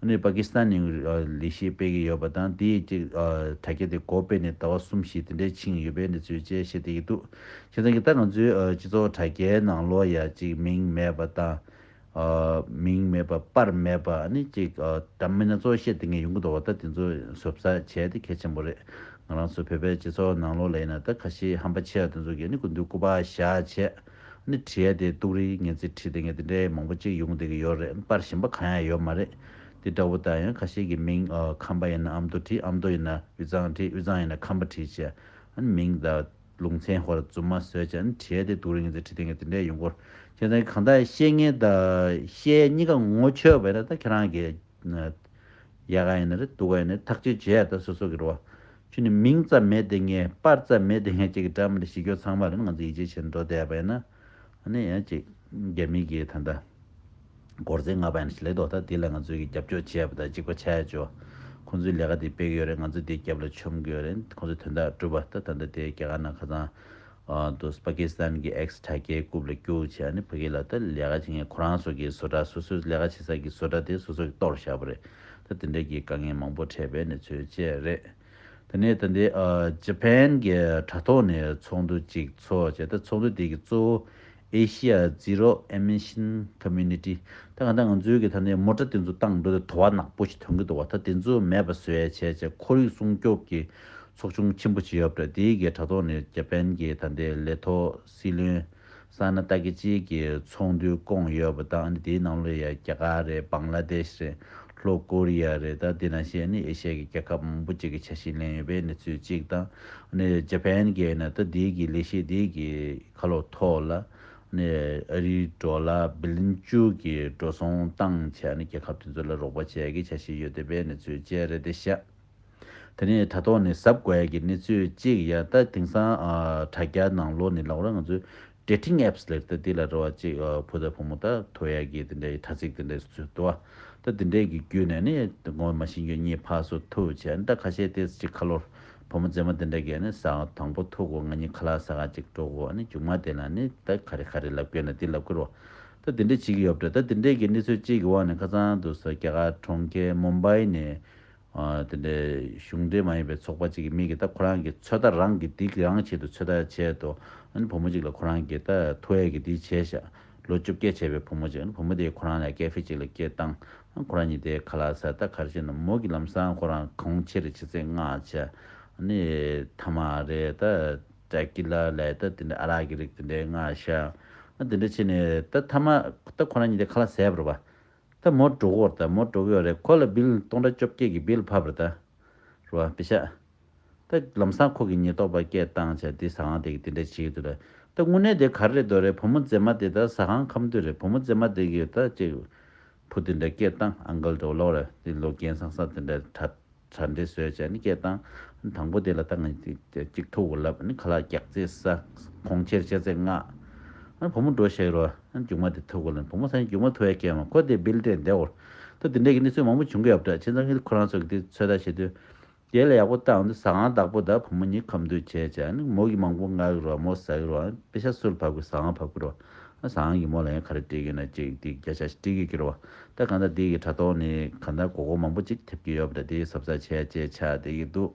ནི་པ་ཀི་སི་ཐན་ནས་ལས་གཞི་སྤེལ་གྱི་ཡོད་པ་དང་དེའི་གཅིག་དྲ་རྒྱ་དེ་སྒོ་ཕྱེ་ནས་ཟླ་བ་གསུམ་བཞི་དེ་འདྲའི་ཕྱིན་ཡོད་པའི་གནས་ཚུལ་བཅས་བཤད་བསྡད་ཀྱི་འདུག་བྱས་ཙང་གི་ད་ང་ཚོའི་སྤྱི་ཚོགས་དྲ་རྒྱའི་ནང་ལོགས་ཡ་གཅིག་མིང་མེད་པ་དང་། མིང་མེད་པ་པར་མེད་པ་ནི་གཅིག་འདྲ་མིན་སྣ་ཚོགས་བཤད་དེ་ངས་ཡོང་གི་འདུག་བ། ད་དེ་ཚོ་བཟོ་བཟོ་བྱས་ཏེ་གལ་ཆེན་པོ་རེད། ང་རང་ཚོ་བོད་པའི་སྤྱི་ཚོགས་ནང་ལོགས་ལ་ཡིན་ན་ད་ཁ་ཤས་ཧམ་པ་ཆེ་བ་དེ་ཚོ་གིས་ནི་སྐུ་མདུན་སྐུ་པར་བཞག་བྱས་ནི་བྲིས་ཡ་དེ་ཏུག་རིའི་ངན་ཚིག་བྲིས་དེ་ངས་དེ་འདྲའི་མང་པོ་གཅིག་ཡོང་བསྡད་ཀྱི་ཡོད་རེད། པར་གཞན་པ་གང་ཡང་ཡོད་མ་རེད། དེ་འདྲ་བོ་དང་ཡང་ཁ་ཤས་ཀྱི་མིང་ཁམས་པ་ཡིན་ན་ཨ་མདོ་བྲིས། ཨ་མདོ་ཡིན་ན་དབུས་གཙང་བྲིས། དབུས་གཙང་ཡིན་ན་ཁམས་པ་བྲིས་བྱས་ཨ་ནི་མིང་དང་ལུང་ཚན་ཧོར་རྫུན་མ་བཟོས་བྱས་ཨ་ནི་བྲིས་ཡ་དེ་སྡུག་རུས་ངན་ཚིག་བྲིས་དེ་ངས་དེ་འདྲས་ཡོང་གོ། བྱས་ཙང་གང་ལྟར་བཤད་མཁན་དང་བཤད་གཉིས་ཀ་ངོ་ཆོད་པ་ཡིན་ན་ད་ཁྱེད་རང་གིས་ཡག་ག་ཡིན་ན་རེད་སྡུག་ག་ཡིན་ན་རེད་ཐག་གཅོད་བྱེད་ཡ་ད་སོ་སོ་གི་རེད་བ། ཁྱོད་ནི་མིང་ཙམ་མེད་དེ་ངས་པར་ཙམ་མེད་དེ་ངས་ཅིག་གི་འདྲ་མི་འདྲ་ཞིག་སྐྱོ་ཚང་མ་རེད་ང་ཚོ་ཡིད་ཆེས་བྱས་ནས་འགྲོ་བསྡད་པ་ཡིན་ན། ཨ་ནི་ཡང་ཅིག་རྒྱ་མི་གིས་ད་ལྟ་སྒོར་རྩེ་ལྔ་པ་ཡང་ཞིག་ལས་ཐོག་ད་དེ་ལ་ང་ཚོས་ཀྱི་རྒྱབ་སྐྱོར་བྱས་པ་དང་གཅིག་པ་ཆགས་ཡ་ཅོ། ཁོང་ཚོས་ལས་ཀ་དེ་སྤེལ་གི་ཡོད་རེད། ང་ཚོ་དེའི་རྒྱབ་ལ་མཆོང་གི་ཡོད་རེད། ཁོང་ཚོས་དོན་དག་བསྒྲུབས་པ་ད་ད་ལྟ་དེ་རྒྱ་གར་ནང་ཁ་སང་ཨ་དུ་པ་ཀི་སི་ཐན་གྱི་ཨེག་སི་དྲ་རྒྱའི་རྐུབ་ལ་སྐྱུག་བྱས་ནི་ཕ་གི་ལ་ད་ལས་ཀ་བྱེད་མཁན་ཁོ་རང་ཚོ་གི་བཟོ་གྲྭ་སོ་སོའི་ལས་ཀ་བྱེད་ས་གི་བཟོ་གྲྭ་དེ་སོ་སོ་གི་གཏོར་བཞག་པ་རེད། ད་དེ་འདྲའི་གི་དཀའ་ངལ་མང་པོ་འཕྲད་པའི་གནས་ཚུལ་བཅས་རེད། དེ་ནས་ད་ལྟའི་ཨ་ཇ་པན་གྱི་དྲ་ཐོག་ནས་ཚོགས་འདུ་ཅིག་ཚོགས་བྱས། ད་ཚོགས་འདུ་དེ་གི་གཙོ་བོ་ཨེ་ཤི་ཡ་ཛི་རོ་ཨི་མི་ཤན་ཁོ་མུ་ནི་ཊི། ད་གང་ལྟར་ང་ཚོའི་གི་ད་ལྟའི་མོ་ཊ་དེ་ཚོ་བཏང་འགྲོ་དུས་དུ་བ་ནག་པོ་ཞིག་ཐོན་གི་འདུག་བ། ད་དེ་ཚོ་མེད་པ་བཟོ་ཡ་བྱས་བྱས་ཁོར་ཡུག་སྲུང་སྐྱོབ་ཀྱི་ཚོགས་ཆུང་ཆེན་པོ་ཅིག་ཡོད་པ་རེད། དེའི་གི་དྲ་ཐོག་ནས་ཇ་པན་གྱི་ད་ལྟའི་ལས་ཐོག་སྲིད་བློན་ས་ན་ཏཱ་ཀི་ཅི་གི་ཚོགས་འདུ་བསྐོངས་ཡོད་པ་དང་། ཨ་ནི་དེའི་ནང་ལ་ཡ་རྒྱ་གར་རེད། བང་ལ་དེཤ་རེད། ལྷོ་ཀོ་རི་ཡ་རེད། ད་དེ་ནང་བཞིན་ནི་ཨེ་ཤི་ཡ་གི་རྒྱལ་ཁབ་མང་པོ་ཅིག་གི་འཆར་གཞི་ལེན་ཡོད་པའི་གནས་ཚུལ་གཅིག་དང་། ནི་ཇ་པན་གི་ཡིན་ན་ད་དེའི་གི་ལས་གཞི་དེའི་གི་ཁ་ལོ་ཐོག་ལ་ནི་ཨ་རིའི་ཌོ་ལར་བི་ལིན་བཅུ་གི་འགྲོ་སོང་བཏང་བྱས་ནི་རྒྱལ་ཁབ་དེ་ཚོ་ལ་རོགས་པ་བྱེད་ཡ་གི་འཆར་གཞི་ཡོད་བསྡད་པའི་གནས་ཚུལ་བཅས་རེད་དེ་ཤག་དེ་ནས་དྲ་ཐོག་ནས་གཟབ་དགོས་ཡ་གི་གནས་ཚུལ་གཅིག་ཡ། ད་དེང་སང་ཨ་དྲ་རྒྱ་ནང་ལོགས་ནས་ལབ་ར་ང་ཚོའི་dating apps ལབ་ད་དེ་ལ་རེ་བ་གཅིག་ཨ་བུ་དང་བུ་མོ་ད་ཐུག་ཡ་གི་དེ་འདྲའི་དྲ་ཚིགས་དེ་འདྲའི་ཚུལ་འདུག་བ། ད་དེ་འདྲའི་གི་བརྒྱུད་ནས་ནི་ངོ་མ་ཤེས་རྒྱུ་གཉིས་ཕར་ཚུར་ཐུག་བྱས་ནི་ད་ཁ་ཤས་དེ་གཅིག་ཁ་ལོར་བུ་མོ་མཛེས་མ་དེ་འདྲ་གས་ནི་ཟ་དང་པོ་ཐུག་གོ་ང་གཉིས་ཁ་ལག་ཟ་ག་གཅིག་འགྲོ་གོ་ནི་མཇུག་མ་དེ་ལ་ནི་ད་ག་རེ་ག་རེ་ལབ་དགོས་ན་དེ་ལབ་དགོས་རོ། ད་དེ་འདྲ་བྱེད་ཀྱི་ཡོད་པ་འདྲ། ད་དེ་འདྲའི་གི་གནས་ཚུལ་གཅིག་གི་འོག་ནས་ཁ་སང་དུ་ས་རྒྱ་གར་གྲོང་ཁྱེར་མུམ་བྷའི་ནས། ཨ་དེ་འདྲའི་གཞུང་འབྲེལ་མ་ཡིན་པའི་ཚོགས་པ་གཅིག་གི་མི་གིས་ད་ཁོ་རང་གི་ཚོད་ལྟ་རང་གི་སྡིག་རང་ཆེད་དུ་ཚོད་ལྟ་བྱས་ཏོ། ཨ་ནི་བུ་མོ་གཅིག་ལ་ཁོ་རང་གིས་ད་ཐུག་ཡས་ཀྱི་འདི་བྱས་ཤག་ལོ་བཅོ་བརྒྱད་བྱས་པའི་བུ་མོ་གཅིག་ཨ་ནི་བུ་མོ་དེས་ཁོ་རང་ལ་ཀེ་ཧྥེ་གཅིག་ལ་སྐད་བཏང་། ཨ་ཁོ་རང་གཉིས་དེ་ཁ་ལག་ཟ་ད་ག་རེ་བྱས་ན་མོ་གིས་ལམ་སང་ཁོ་རང་གོང་ཆེ་རེ་ཆེ་ཚད་མངགས་བྱས། ཨ་ནི་ཐ་མག་རེད་ད་ཏྲ་ཀི་ལ་ལས་ད་དེ་འདྲ་ཨ་རག་གི་རིགས་དེ་འདྲའི་མངགས་ཤག་ཨ་དེ་འདྲ་བྱས་ནས་ད་ཐ་མག་ད་ཁོ་རང་གཉིས་དེ་ཁ་ལག་ཟས་པ་རེད་པ། ད་མོ་འགྲོ་གི་ཡོད་རེད། ད་མོ་འགྲོ་གི་ཡོད་རེད། ཁོ་ལ་བིལ་སྟོང་ཕྲག་བཅོ་བརྒྱད་ཀྱི་བིལ་ཕབ་རེད་ད། རེད་བ་པེ་ཤག་ད་ལམ་སང་ཁོ་གི་ཉེན་རྟོག་པ་སྐད་བཏང་བྱས་དེ་ཟ་ཁང་དེ་གི་དེ་འདྲ་བྱེད་ཀྱི་འདུག་ལ། ད་དངོས་གནས་དེ་ག་རེ་རེད་འདོད་རེད། བུ་མོ་མཛེས་མ་དེ་ད་ཟ་ཁང་ཁམས་སྡོད་རེད། བུ་མོ་མཛེས་མ་དེ་གི་ད་ཅིག་བུ་དེ་འདྲ་སྐད་བཏང་ཨང་ཀལ་འགྲོ་ལོག་རེད། དེ་ལོ་རྒན་སང་ས་དེ་འདྲ་གྲ་གྲ་འགྲིག་བཟོས་བྱས་ནི་སྐད་བཏང་། དང་པོ་དེ་ལ་ད་ང་གཅིག་ཐུག་གོ་ལབ་ནི་ཁ་ལག་རྒྱག་རྩིས་ས་གོང་ཆེར་ཆེ་ཚད་མངགས། ཨ་བུ་མོ་འགྲོ་ཤེས་རོ། ཨ་མཇུག་མ་དེ་ཐུག་གོ་ལབ་བུ་མོ་ས་ནི་མཇུག་མ་ཐུག་ཡ་སྐད་མ་ཁོ་དེ་བིལ་སྤྲད་བསྡད་འོར། ད་དེ་འདྲས་ཀྱི་གནས་ཚུལ་མང་པོ་བྱུང་གི་ཡོད་པ་འདྲ། བྱས་ཙང་ཁོ་རང་ཚོ་གི་དེ་ཚོད་ལྟ་བྱེད་དུས། དེ་ལ་ཡག་པོ་བཏང་འདུག་ཟ་ཁང་བདག་པོ་དང་བུ་མོ་གཉིས་ཁམས་སྡོད་བྱས་བྱས་ནི་མོ་གི་མང་པོ་མངག་གི་རོ། མོ་ཟ་གི་རོ། ཨ་པེ་ཤག་སུ་ལ་ཕབ་གི་ཟ་ཁང་ཕབ་གི་རོ། ཨ་ཟ་ཁང་གི་མོ་ལ་ཡང་ག་རེ་སྤྲད་གི་ཡོད་ན་ཅིག་དེ་བརྒྱ་ཆ་ཞིག་སྤྲད་གི་ཀི་རོ། ད་གང་ལྟར་དེ་གི་དྲ་ཐོག་ནས་གང་ལྟར་མགོ་སྐོར་མང་པོ་ཅིག་ཐེབས་ཀྱི་ཡོད་པ་འདྲ། དེ་གཟབ་གཟབ་བྱས་བྱས་ཆགས་བསྡད་ཀྱི་འདུག་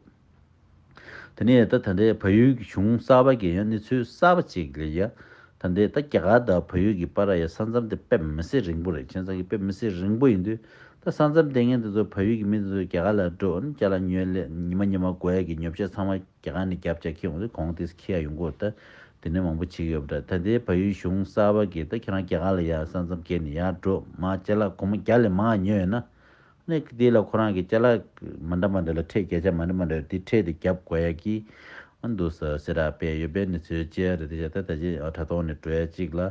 དེ་ནས་ད་ད་ལྟའི་བལ་ཡུལ་གྱི་གཞུང་གསར་པ་གི་ཡང་གནས་ཚུལ་གསར་པ་ཅིག་ལ་ཡ། ད་ལྟའི་ད་རྒྱ་གར་དང་བལ་ཡུལ་གྱི་བར་ཡ་ས་མཚམས་དེ་དཔེ་མི་སྲིད་རིང་པོ་རེད། བྱས་ཙང་གི་དཔེ་མི་སྲིད་རིང་པོ་ཡིན་དུས། ད་ས་མཚམས་དེ་ངན་དེ་ཚོ་བལ་ཡུལ་གྱི་མི་དེ་ཚོ་རྒྱ་གར་ལ་འགྲོ་ནི་ཅ་ལག་ཉོས་ལས་ཉི་མ་ཉི་མ་དགོས་ཡ་གི་ཉོ་ཆ་ཚང་མ་རྒྱ་གར་ནས་རྒྱབ་བྱས་ཁྱེར་འོང་དུས་གོང་དེ་ཁྱེར་ཡ་ཡོང་གི་ཡོད། ད་དེ་ནས་མང་པོ་བྱེད་ཀྱི་ཡོད་པ་འདྲ། ད་ལྟའི་བལ་ཡུལ་གཞུང་གསར་པ་གིས་ད་ཁྱེད་རང་རྒྱ་གར་ལ་ཡ་ས་མཚམས་བརྒལ་ནས་ཡར་འགྲོ་མ་ཅ་ལག་སྒོར་མོ་བརྒྱ་ལས་མང་ཉོས་ཡོད་ན། ནས་དེ་ལ་ཁོ་རང་གི་ཅ་ལག་མ་འདྲ་མ་འདྲ་ལ་ཁྲལ་བརྒྱ་ཆ་མ་འདྲ་མ་འདྲ་དེ་ཁྲལ་དེ་རྒྱབ་དགོས་ཡ་གི་ཨ་འདུག་ས་གསལ་བསྒྲགས་སྤེལ་ཡོད་པའི་གནས་ཚུལ་བཅས་རེད། དེ་བྱས་ད་ད་ཅི་དྲ་ཐོག་ནས་འགྲོ་ཡ་གཅིག་ལ་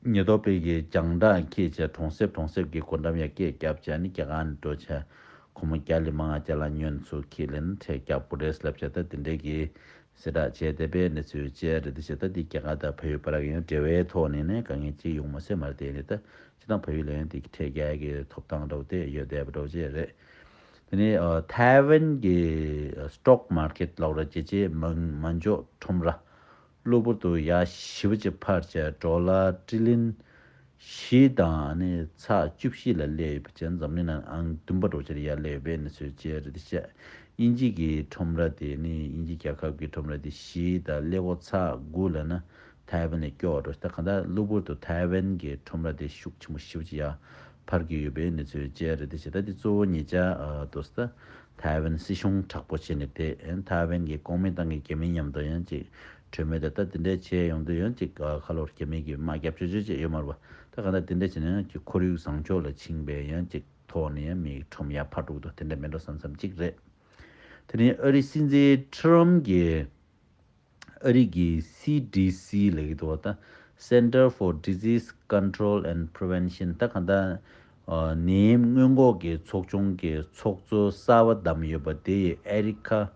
ཉེན་རྟོག་པས་ཀྱི་རྒྱང་བསྒྲགས་འཁྱེར་བྱས་གྲོང་གསེབ་གྲོང་གསེབ་ཀྱི་སྒོ་འགྲམ་ཡ་སྐད་བརྒྱབ་བྱས་ནི་རྒྱ་གར་ནས་འགྲོ་བྱས་སྒོར་མོ་བརྒྱ་ལས་མང་ང་ཅ་ལག་ཉོས་ཚུར་ཁྱེར་ལེན་ཁྲལ་རྒྱག་དགོས་རེད་ལབ་བྱས་ད་དེ་འདྲའི་གི་གསལ་བསྒྲགས་བྱས་བསྡད་པའི་གནས་ཚུལ་བཅས་རེད། དེ་བྱས་ད་འདི་རྒྱ་གར་དང་བལ་ཡུལ་བར་གྱི་ཡང་འབྲེལ་བའི་ཐོག་ནས་ནས་དཀའ་ངལ་ཅིག་ཡོང་མ་སྲིད་མ་རེད། དེ་ནས་ད་སྤྱིར་བཏང་བལ་ཡུལ་ལ་ཡང་འདི་ཁྲལ་རྒྱག་ཡ་གི་ཐོབ་ཐང་འདྲ་བོ་དེ་ཡོད་བསྡད་པ་འདྲ་བོ་ཅིག་རེད། དེ་ནས་ཐའེ་ཝན་གྱི་སི་ཊོག་མར་ཀེཊ་ལབ་ར་ཇེ་ཆེ་མ་མ་འཇོག་ཁྲོམ་ར་གློ་བུར་དུ་ཡར་ཞེ་པོ་ཅིག་འཕར་བྱས་ཌོ་ལར་ཊི་རི་ལི་ཡོན་བཞི་དང་ནི་ཚེག་བཅུ་བཞི་ལ་སླེབས་ཡོད་པ་བྱས་འཛམ་གླིང་ནང་ཨང་བདུན་པ་འདྲ་བོ་ཅིག་ལ་ཡར་སླེབས་ཡོད་པའི་གནས་ཚུལ་བཅས་རེད། དེ་བྱས་དབྱིན་ཇི་གི་ཁྲོམ་ར་དེ་ནི་དབྱིན་ཇི་རྒྱལ་ཁབ་ཀྱི་ཁྲོམ་ར་དེ་བཞི་དང་ཀླད་ཀོར་ཚེག་དགུ་ལ་ན་ཐའེ་ཝན་ལས་སྐྱོ་བ་འགྲོ། ད་གང་ལྟར་གློ་བུར་དུ་ཐའེ་ཝན་གྱི་ཁྲོམ་ར་དེ་ཤུགས་ཆེན་པོ་ཞེ་པོ་ཅིག་ཡར་འཕར་གྱི་ཡོད་པའི་གནས་ཚུལ་བཅས་རེད། དེ་བྱས་ད་དེ་གཙོ་བོ་ཉེ་ཆར་ཨ་དུས་ད་ཐའེ་ཝན་སྲིད་གཞུང་དྲག་པོ་བྱས་ནས་དེ་ཐའེ་ཝན་གྱི་གོང་མའི་ཏང་གི་རྒྱ་མི་མཉམ་དུ་ཡང་ཅིག་གྲོས་མོལ་དེ་ད་དེ་འདྲས་བྱས་ཡོང་དུས་ཡང་ཅིག་ཨ་ཁ་ལོར་རྒྱ་མི་གི་དམག་རྒྱབ་ཆོག་ཆོག་ཅིག་ཡོད་མ་རེད་པ། ད་གང་ལྟར་དེ་འདྲས་བྱས་ན་ཡང་ཅིག་ཁོར་ཡུག་བཟང་ཕྱོགས་ལ་ཕྱིན་པའི་ཡང་ཅིག་ཐོག་ནས་ཡང་མི་ཁྲོམ་ཡར་འཕར་འགྲོ་གི་འདུག་དེ་འདྲ་མེད་འགྲོ་བསམ་བསམ་གཅིག་རེད། དེ་ནས་ཨ་རིའི་སྲིད་འཛིན་ཁྲོམ་གྱིས་ཨ་རི་གི་སི་ཌི་སི་ལབ་ཀྱི་འདུག་བ། ད་Center for Disease Control and Prevention ད་གང་ལྟར་ཨ་ནད་ཡམས་སྔོན་འགོག་གི་ཚོགས་ཆུང་གི་ཚོགས་གཙོ་གསར་པ་བདམས་ཡོད་པ་དེ་ཡི་ཨེ་རི་ཁ་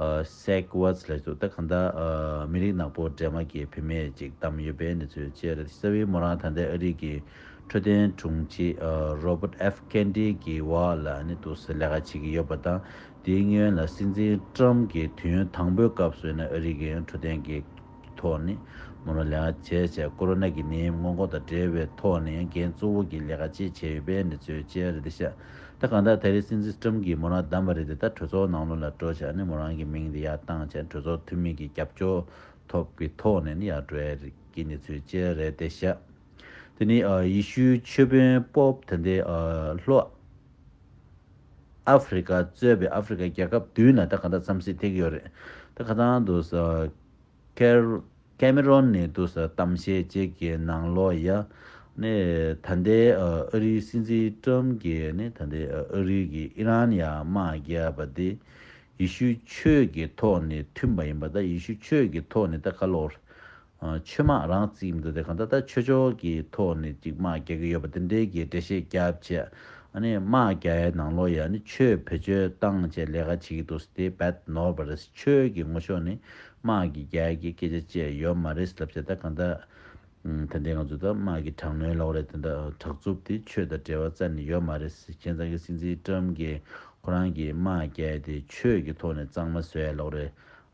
ཨ་སེག་ཝར་ལབ་འདུག་ད་གང་ལྟར་ཨ་མི་རིགས་ནག་པོ་སྒྲོལ་མ་གི་བུད་མེད་ཅིག་བདམས་ཡོད་པའི་གནས་ཚུལ་བཅས་རེད། གསལ་བའི་མོ་རང་ད་ལྟའི་ཨ་རི་གི་འཕྲོད་བསྟེན་དྲུང་ཆེ་ཨ་རོ་བརྟ་ཨེཕ་ཀེན་ཌི་གི་འོག་ལ་ནི་འདུག་སེ་ལས་ཀ་བྱེད་ཀྱི་ཡོད་པ་དང་། དེའི་སྔོན་ལ་སྲིད་འཛིན་ཊྲམ་གྱི་དུས་ཡུན་དང་པོའི་སྐབས་སུ་ཡིན་ན་ཨ་རི་གི་ཡང་འཕྲོད་བསྟེན་གྱི་ཐོག་ནས་མོ་རང་ལས་ཀ་བྱས་བྱས་ཀོ་རོ་ན་གི་ནད་ཡམས་སྔོན་འགོག་དང་འབྲེལ་བའི་ཐོག་ནས་ཡང་འགན་གཙོ་བོ་གི་ལས་ཀ་ཅིག་བྱས་ཡོད་པའི་གནས་ཚུལ་བཅས་རེད་ཤག་ད་གང་ལྟར་ད་རེས་སྲིད་འཛིན་ཊྲམ་གྱིས་མོ་རང་བདམས་པ་རེད་དེ། ད་གྲོས་ཚོགས་ནང་ལོགས་ལ་འགྲོ་བྱས་ནས་མོ་རང་གི་མིང་དེ་ཡར་བཏང་བྱས་གྲོས་ཚོགས་འཐུས་མི་གི་རྒྱབ་སྐྱོར་ཐོབ་ཀྱི་ཐོག་ནས་ནི་ཡར་འགྲོ་ཡ་རེད་ཀྱི་གནས་ཚུལ་བཅས་རེད་དེ་ཤག་དེ་ནི་ཨ་ཡེ་ཤུའི་ཆོས་དཔོན་པོབ་ད་ལྟའི་ཨ་ལྷོ་ཨ་ཧྥེ་རི་ཀ་གཙོས་པའི་ཨ་ཧྥེ་རི་ཀ་རྒྱལ་ཁབ་བདུན་ལ་ད་གང་ལྟར་འཚམས་གཟིགས་ཐེབས་ཀྱི་ཡོད་རེད། ད་ཁ་སང་དུ་ས་ཁེར་ཁེ་མེ་རོན་ནས་དུ་ས་གཏམ་བཤད་ཅིག་གི་ནང་ལོགས་ཡ་ ནས་ད་ལྟའི་ཨ་ཨ་རིའི་སྲིད་འཛིན་ཀྲམ་གྱིས་ནི་ད་ལྟའི་ཨ་ཨ་རི་གིས་ཨི་རན་ཡ་དམག་བརྒྱབ་པ་དེ་ཡེ་ཤུའི་ཆོས་ཀྱི་ཐོག་ནས་མཐུན་པ་ཡིན་པ་དང་ཡེ་ཤུ་ཆོས་ཀྱི་ཐོག་ནས་ད་ག་ལོར་ཆོས་དམག་རང་བརྩིས་མི་འདུག་དེ་གང་ལྟར་ད་ཆོས་ཕྱོགས་ཀྱི་ཐོག་ནས་ཅིག་དམག་རྒྱག་གི་ཡོད་པ་དེ་འདྲའི་གི་འགྲེལ་བཤད་བརྒྱབ་བྱས་ཨ་ནི་དམག་རྒྱག་ཡའི་ནང་ལོགས་ཡ་ནི་ཆོས་བེད་སྤྱོད་བཏང་བྱས་ལས་ཀ་བྱེད་ཀྱི་འདུག་དེ་རྦད་ནོར་བ་རེད། ཆོས་ཀྱི་ངོ་ཕྱོགས་ནས་དམག་གི་རྒྱག་ཡ་གི་སྐད་ཆ་བཅས་ཡོད་མ་རེད་ལབ་བྱས་ད་གང་ལྟར། ད་ལྟའི་ང་ཚོ་ད་དམག་གི་དྲག་གནོན་ལོག་རེད། དེ་འདྲ་དྲག་རྩུབ་དེ་ཆོས་དང་འབྲེལ་བ་རྩ་ནས་ཡོད་མ་རེད། བྱས་ཙང་གི་སྲིད་འཛིན་ཀྲམ་གྱིས་ཁོ་རང་གི་དམག་རྒྱག་དེ་ཆོས་ཀྱི་ཐོག་ནས་གཙང་མ་བཟོ་ཡ་ལོག་རེད།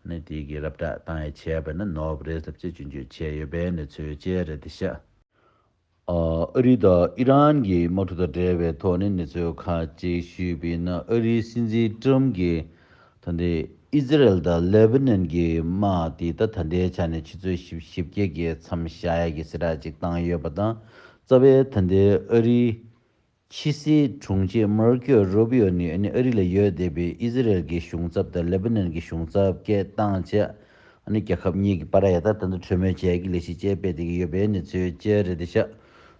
ཨ་ནི་དེ་གི་རབ་བསྒྲགས་བཏང་ཡ་བྱས་པ་ན་ནོར་བ་རེད་ལབ་ཅེས་སྐྱོན་བརྗོད་བྱས་ཡོད་པའི་གནས་ཚུལ་བཅས་རེད་དེ་ཤག་ཨ་རི་དང་ཨི་རན་གྱི་དམག་འཁྲུག་དང་འབྲེལ་བའི་ཐོག་ནས་གནས་ཚུལ་ཁག་ཅིག་ཞུས་པས་ན་ཨ་རིའི་སྲིད་འཛིན་ཀྲམ་གྱིས། ད་ལྟའི་ཨི་ཛི་རལ་དང་ལེ་བྷ་ནན་གྱི་དམག་དེ་ད་ད་ལྟའི་ཆ་ནས་ཆུ་ཚོད་བཞི་བཅུ་ཞེ་བརྒྱད་ཀྱི་མཚམས་བཞག་ཡ་གི་གསལ་བསྒྲགས་ཅིག་བཏང་ཡོད་པ་དང་། རྩ་བའི་ད་ལྟའི་ཨ་རིའི་ཕྱི་སྲིད་དྲུང་ཆེ་མར་ཀོ་རུ་བྷི་ཨོ་ནས་ཨ་ནི་ཨ་རི་ལ་ཡོད་བསྡད་པའི་ཨི་ཛི་རལ་གྱི་གཞུང་ཚབ་དང་ལེ་བྷ་ནན་གྱི་གཞུང་ཚབ་སྐད་བཏང་བྱས་ཨ་ནི་རྒྱལ་ཁབ་གཉིས་ཀྱི་བར་ཡ་ད་ད་ལྟ་གྲོས་མོལ་བྱས་ཀྱི་ལས་གཞི་བཅས་སྤེལ་བསྡད་ཀྱི་ཡོད་པའི་གནས་ཚུལ་བཅས་རེད་དེ་ཤག་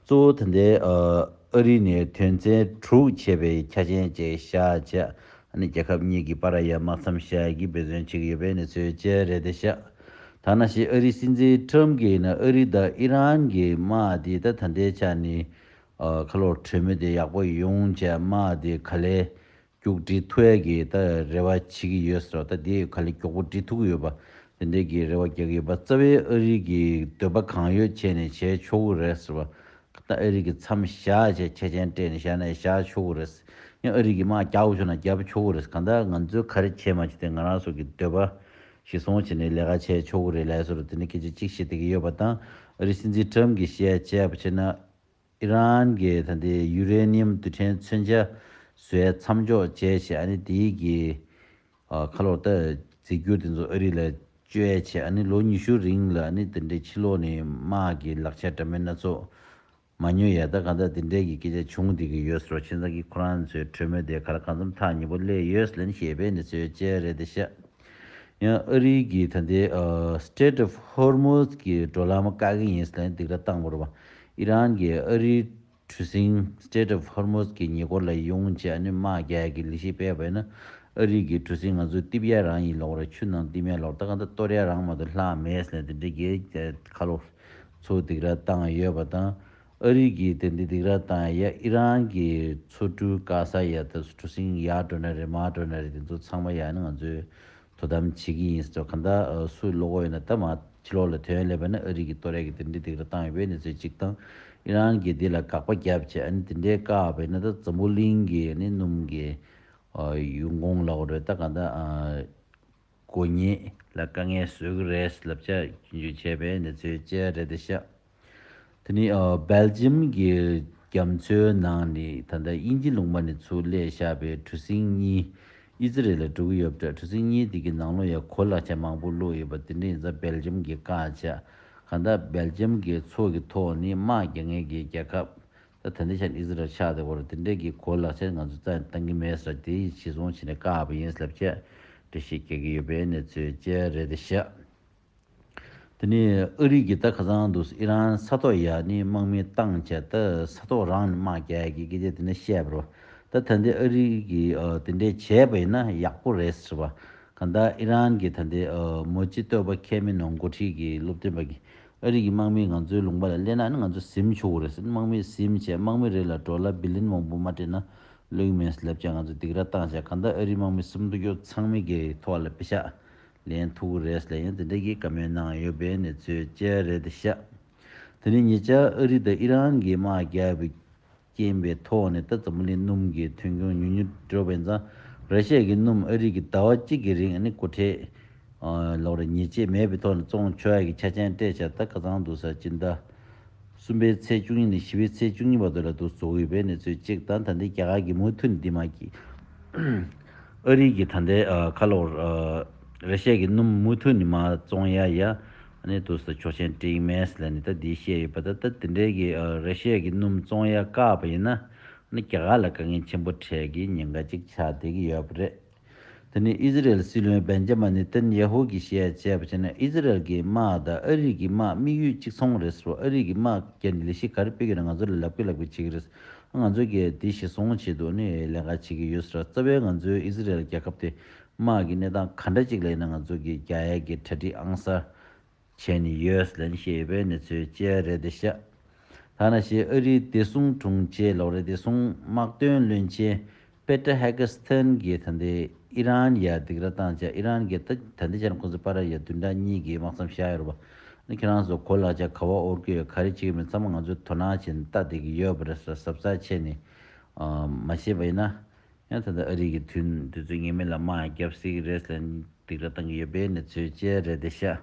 གཙོ་བོ་ད་ལྟའི་ཨ་རི་ནས་དོན་ཚན་དྲུག་བྱས་པའི་ཆ་རྐྱེན་བཅས་བཞག་བྱས་ཨ་ནི་རྒྱལ་ཁབ་གཉིས་ཀྱི་བར་ཡ་དམག་མཚམས་བཞག་གི་འབད་བརྩོན་བྱེད་ཀྱི་ཡོད་པའི་གནས་ཚུལ་བཅས་རེད་དེ་ཤག་ད་ནང་བཞིན་ཨ་རིའི་སྲིད་འཛིན་ཁྲམ་གྱིས་ཡིན་ན་ཨ་རི་དང་ཨི་རན་གྱི་དམག་དེ་ད་ད་ལྟའི་ཆ་ནས་ཨ་ཁ་ལོར་གྲོས་མོལ་དེ་ཡག་པོ་ཡོང་བྱས་དམག་དེ་ག་ལེ་མཇུག་སྒྲིལ་ཐུབ་ཡ་གི་ད་རེ་བ་བྱེད་ཀྱི་ཡོད་ཟེར་བ། ད་དེ་ག་ལེ་མགྱོགས་པོ་སྒྲིལ་ཐུབ་ཀྱི་ཡོད་པ། དེ་འདྲའི་གི་རེ་བ་རྒྱག་གི་ཡོད་པ། རྩ་བའི་ཨ་རི་གི་འདོད་པ་གང་ཡོད་བྱས་ནས་བྱས་ཆོག་གི་རེད་ཟེར་བ། ད་ཨ་རི་གི་མཚམས་བཞག་བྱས་ཆ་རྐྱེན་སྤྲད་ནས་བཞག་ན་བཞག་ཆོག་གི་རེད། ཡང་ཨ་རི་གི་དམག་རྒྱག་དགོས་བྱུང་ན་རྒྱབ་ཆོག་གི་རེད། གང་ལྟར་ང་ཚོས་ག་རེ་བྱས་མ་བྱས་དེ་ང་རང་ཚོ་གི་འདོད་པ་གཞིར་བཟུང་བྱས་ནས་ལས་ཀ་བྱས་ཆོག་གི་རེད་ལབ་ཟེར་བ། དེ་ནི་སྐད་ཆ་གཅིག་བཤད་བསྡད་ཀྱི་ཡོད་པ་དང་། ཨ་རིའི་སྲིད་འཛིན་ཁྲམ་གྱིས་བཤད་བྱས་པ་བྱས་ན། ཨི་རན་གྱིས་ད་ལྟའི་ཡུ་རེ་ནི་ཡམ་རྡུལ་ཕྲན་མཚོན་ཆ་བཟོ་ཡ་མཚམས་འཇོག་བྱས་བྱས་ཨ་ནི་དེའི་གི་ཨ་ཁ་ལོར་ད་རྫས་འགྱུར་དེ་ཚོ་ཨ་རི་ལ་སྤྱོད་ཡ་བྱས་ཨ་ནི་ལོ་ཉི་ཤུ་རིང་ལ་ཨ་ནི་དེ་འདྲའི་ཕྱི་ལོགས་ནས་དམག་གི་ལག་ཆ་འདྲ་མིན་སྣ་ཚོགས་མ་ཉོ་ཡ་ད་གང་ལྟར་དེ་འདྲའི་གི་སྐད་ཆ་བྱུང་བསྡད་ཀྱི་ཡོད་ཟེར་བ། བྱས་ཙང་གི་ཁོ་རང་ཚོའི་གྲོས་མོལ་དེ་ག་ལ་གང་འཚམ་ཐག་ཉེ་པོ་སླེབས་ཡོད་ཟེར་ནས་བཤད་པའི་གནས་ཚུལ་བཅས་རེད་དེ་ཤག་ཡང་ཨ་རི་གིས་ད་ལྟའི་ཨ་Strait of Hormuz གི་འགྲོ་ལམ་བཀག་གི་ཡིན་ཟེར་ནས་སྡིགས་ར་བཏང་བ་རེད་པ། ཨི་རན་གྱིས་ཨ་རིའི་གྲུ་གཟིངས་Strait of Hormuz གི་ཉེ་འཁོར་ལ་ཡོང་བྱས་ཨ་ནི་དམག་རྒྱག་ཡ་གི་ལས་གཞི་སྤེལ་བ་ཡིན་ན། ཨ་རི་གི་གྲུ་གཟིངས་ང་ཚོས་རྟིབ་ཡ་རང་ཡིན་ལབ་རེད། ཆུ་ནང་རྟིབ་ཡ་ལབ་རེད། ད་གང་ལྟར་གཏོར་ཡ་རང་མ་གཏོགས་ལྷག་མེད་ཟེར་ནས་དེ་འདྲའི་གི་ཁ་ལོ་ཚོ་སྡིགས་ར་བཏང་ཡོད་པ་དང་། ཨ་རི་གིས་དེ་འདྲའི་སྡིགས་ར་བཏང་ཡ་ཨི་རན་གྱི་མཚོ་གྲུ་བཀག་ས་ཡ་ད་གྲུ་གཟིངས་ཡར་འགྲོ་ན་རེད་མར་འགྲོ་ན་རེད། དེ་ཚོ་ཚང་མ་ཡ་ནི་ང་ཚོས་དོ་དམ་བྱེད་ཀྱི་ཡིན་ཟེར། གང་ལྟར་སུ་བློ་ཁོག་ཡོད་ན་ད་མ་ཕྱི་ལོགས་ལ་ཐོན་སླེབས་པ་ན་ཨ་རི་གིས་གཏོར་ཡ་གི་དེ་འདྲའི་སྡིགས་ར་བཏང་ཡོད་པའི་གནས་ཚུལ་གཅིག་དང་། ཨི་རན་གྱིས་འདི་ལ་དགག་པ་བརྒྱབ་བྱས་ཨ་ནི་དེ་འདྲའི་བཀག་པ་ཡིན་ན་ད་འཛམ་བུ་གླིང་གི་ཨ་ནི་སྣུམ་གྱི་ཨ་ཡོང་ཁུངས་ལབ་དགོས་རེད། ད་གང་ལྟར་ཨ་དགོས་ཉེས་ལ་དཀའ་ངལ་བཟོ་གི་རེད་ལབ་བྱས་སྐྱོན་བརྗོད་བྱས་པའི་གནས་ཚུལ་བཅས་རེད་དེ་ཤག་དེ་ནི་ཨ་སྦེལ་ཇམ་གྱི་རྒྱ་མཚོའི་ནང་ནས་ད་ལྟ་དབྱིན་ཇི་ལུང་པ་ནས་ཚུར་སླེབས་བཞག་པའི་གྲུ་གཟིངས་གཉིས་ཨི་ཛི་རལ་ལ་འགྲོ་གི་ཡོད་པ་འདྲ། གྲུ་གཟིངས་གཉིས་དེ་གི་ནང་ལོགས་ཡ་གོ་ལག་ཆ་མང་པོ་བླུགས་ཡོད་པ་དེ་འདྲ་ཡིན་ཙང་སྦེལ་ཇམ་གྱིས་བཀག་བྱས། གང་ལྟར་སྦེལ་ཇམ་གྱི་མཚོ་གི་ཐོག་ནས་དམག་རྒྱག་མཁན་གྱི་རྒྱལ་ཁབ་ད་ད་ལྟའི་ཆར་ཨི་ཛི་རལ་ཆགས་བསྡད་པ་རེད། དེ་འདྲ་གི་གོ་ལག་ཆ་ང་ཚོ་རྩ་ནས་བཏང་གི་མེད་ཟེར། དེ་གཞིར་བཟུང་བྱས་ནས་བཀག་པ་ཡིན་ལབ་བྱས་འགྲེལ་བཤད་རྒྱག་གི་ཡོད་པའི་གནས་ཚུལ་བཅས་རེད་དེ་ཤག་དེ་ནས་ཨ་རི་གིས་ད་ཁ་སང་དུ་ཨི་རན་ས་ཐོག་ཡ་ནི་དམག་མི་བཏང་བྱས་ད་ས་ཐོག་རང་ནས་དམག་རྒྱག་ཡ་གི་སྐད་ཆ་དེ་འདྲ་བཤད་པ་རེད། ད་ད་ལྟའི་ཨ་རི་གིས་ཨ་དེ་འདྲ་བྱས་པ་ཡིན་ན་ཡག་པོ་རེད་ཟེར་བ། གང་ལྟར་ཨི་རན་གྱི་ད་ལྟའི་ཨ་མོ་ཇི་ཏོ་པ་ཁེ་མི་ནོང་འགོ་ཁྲིད་ཀྱི་སློབ་སྟོན་པ་གིས་ཨ་རི་གི་དམག་མི་ང་ཚོའི་ལུང་པ་ལ་སླེབས་ན་ནི་ང་ཚོ་ཟིན་ཆོག་གི་རེད་ཟེར། དམག་མི་ཟིན་བྱས་དམག་མི་རེ་ལ་ཌོ་ལར་བི་ལི་ཡན་མང་པོ་མ་སྤྲད་ན་ལོས་མེད་ལབ་བྱས་ང་ཚོ་སྡིགས་ར་བཏང་བྱས། གང་ལྟར་ཨ་རིའི་དམག་མི་སུམ་མདོ་སྐྱོ་ཚང་མི་གི་ཐོག་ལ་པེ་ཤག་ལེན་ཐུབ་ཀྱི་རེད་ལབ་ཡང་དེ་འདྲ་གི་བཀའ་མོལ་གནང་ཡོད་པའི་གནས་ཚུལ་བཅས་རེད་དེ་ཤག་དེ་ནས་ཉེ་ཆར་ཨ་རི་དང་ཨི་རན་གྱི་དམག་རྒྱག་པའི་རྐྱེན་པའི་ཐོག་ནས་ད་འཛམ་བུ་གླིང་སྣུམ་གྱི་ཐོན་ཁུངས་ཉུང་ཉུང་འགྲོ་བའི་ཙང་ར་ཤི་ཡ་གི་སྣུམ་ཨ་རི་གི་ཟླ་བ་གཅིག་གི་རིང་ཨ་ནི་སྒོ་ཁྲལ་ལོག་རེ་ཉེས་ཆད་མེད་པའི་ཐོག་ནས་བཙོང་ཆོག་ཡ་གི་ཆ་རྐྱེན་སྤྲད་བྱས། ད་ཁ་སང་དུ་ས་སྤྱི་ཟླ་གསུམ་པའི་ཚེས་བཅུ་གཉིས་ནས་བཞི་པའི་ཚེས་བཅུ་གཉིས་བར་དུ་ལ་འདུག་བཟོ་གི་ཡོད་པའི་གནས་ཚུལ་གཅིག་དང་། ད་ལྟའི་རྒྱ་གར་གྱི་མུ་མཐུད་ནས་འདི་མ་གི་ཨ་རི་གི་ད་ལྟའི་ཨ་ཁ་ལོར་ཨ་ར་ཤི་ཡ་གི་སྣུམ་མུ་མཐུད་ནས་མ་བཙོང་ཡ་ཡ་ཨ་ནི་འདུག་ས་ཆོག་མཆན་སྤྲད་ཀྱི་མེད་ཟེར་ལབ་ནས་ད་འདི་བཤད་ཡོད་པ། ད་ད་དེ་འདྲའི་གི་ཨ་ར་ཤི་ཡ་གི་སྣུམ་བཙོང་ཡ་བཀག་པ་ཡིན་ན་ཨ་ནི་རྒྱ་གར་ལ་དཀའ་ངལ་ཆེན་པོ་འཕྲད་ཀྱི་ཉེན་ཁ་ཅིག་ཆགས་བསྡད་ཀྱི་ཡོད་པ་རེད། དེ་ནས་ཨི་ཟི་རེལ་སྲིད་བློན་བེན་ཇ་མ་ནི་ཏན་ཡ་ཧུ་གིས་བཤད་ཡ་བྱས་པ་བྱས་ན། ཨི་ཟི་རེལ་གྱི་དམག་དང་ཨ་རི་གི་དམག་དམིགས་ཡུལ་གཅིག་མཚུངས་རེད་ཟེར་བ། ཨ་རི་གི་དམག་བརྒྱབ་ནས་ལས་གཞི་ག་རེ་སྤེལ་གྱི་རེད། ང་ཚོ་ལ་ལབ་གི་ལབ་གི་བྱེད་ཀྱི་རེད། ང་ཚོ་གིས་དེ་གཞི་བཟུང་བྱེད་དུ་ནི་ལས་ཀ་བྱེད་ཀྱི་ཡོད་ཟེར། རྩ་བའི་ང་ཚོའི་ཨི་ཟི་རེལ་རྒྱལ་ཁབ་དེ་དམག་གི་གནས་སྟངས་ག་འདྲ་ཅིག་ལ་ཡིན་ན་ང་ཚོ་གིས་རྒྱག་ཡ་གི་གྲ་སྒྲིག་ཨང་གསར་བྱས་ནས་ཡོད་ལབ་བཤད་པའི་གནས་ཚུལ་བཅས་རེད་ཤག་ད་ནང་བཞིན་ཨ་རིའི་བདེ་སྲུང་དྲུང་ཆེ་ལབ་རེད། བདེ་སྲུང་དམག་དོན་བློན་ཆེན་པེ་ཏྲ་ཧེ་ཀེ་སི་ཐན་གྱིས་ད་ལྟའི་ཨི་རན་ཡར་སྡིགས་ར་བཏང་བྱས། ཨི་རན་གྱིས་ད་ད་ལྟའི་ཆར་ཁོང་ཚོ་པ་ར་ཡ་བདུན་ཕྲག་གཉིས་ཀྱི་དམག་མཚམས་བཞག་ཡོད་རེད་པ། ཨ་ནི་ཁྱེད་རང་ཚོ་གོ་ལ་ཆ་ག་བ་འོར་གྱི་ཡོད། ག་རེ་བྱེད་ཀྱི་མེད་ཚང་མ་ང་ཚོས་དོ་སྣང་བྱས་ནས་ལྟ་བསྡད་ཀྱི་ཡོད་པ་རེད་ཟེར་གཟབ་གཟབ་བྱས་ནས་མ་བྱས་པ་ཡིན་ན། ཡང་ད་ལྟ་ཨ་རི་གི་དུས་དུས་ཚོད་ངེས་མེད་ལ་དམག་རྒྱབ་སྲིད་ཀྱི་རེད་ཟེར་སྡིགས་ར་བཏང་གི་ཡོད་པའི་གནས་ཚུལ་བཅས་རེད་ཤག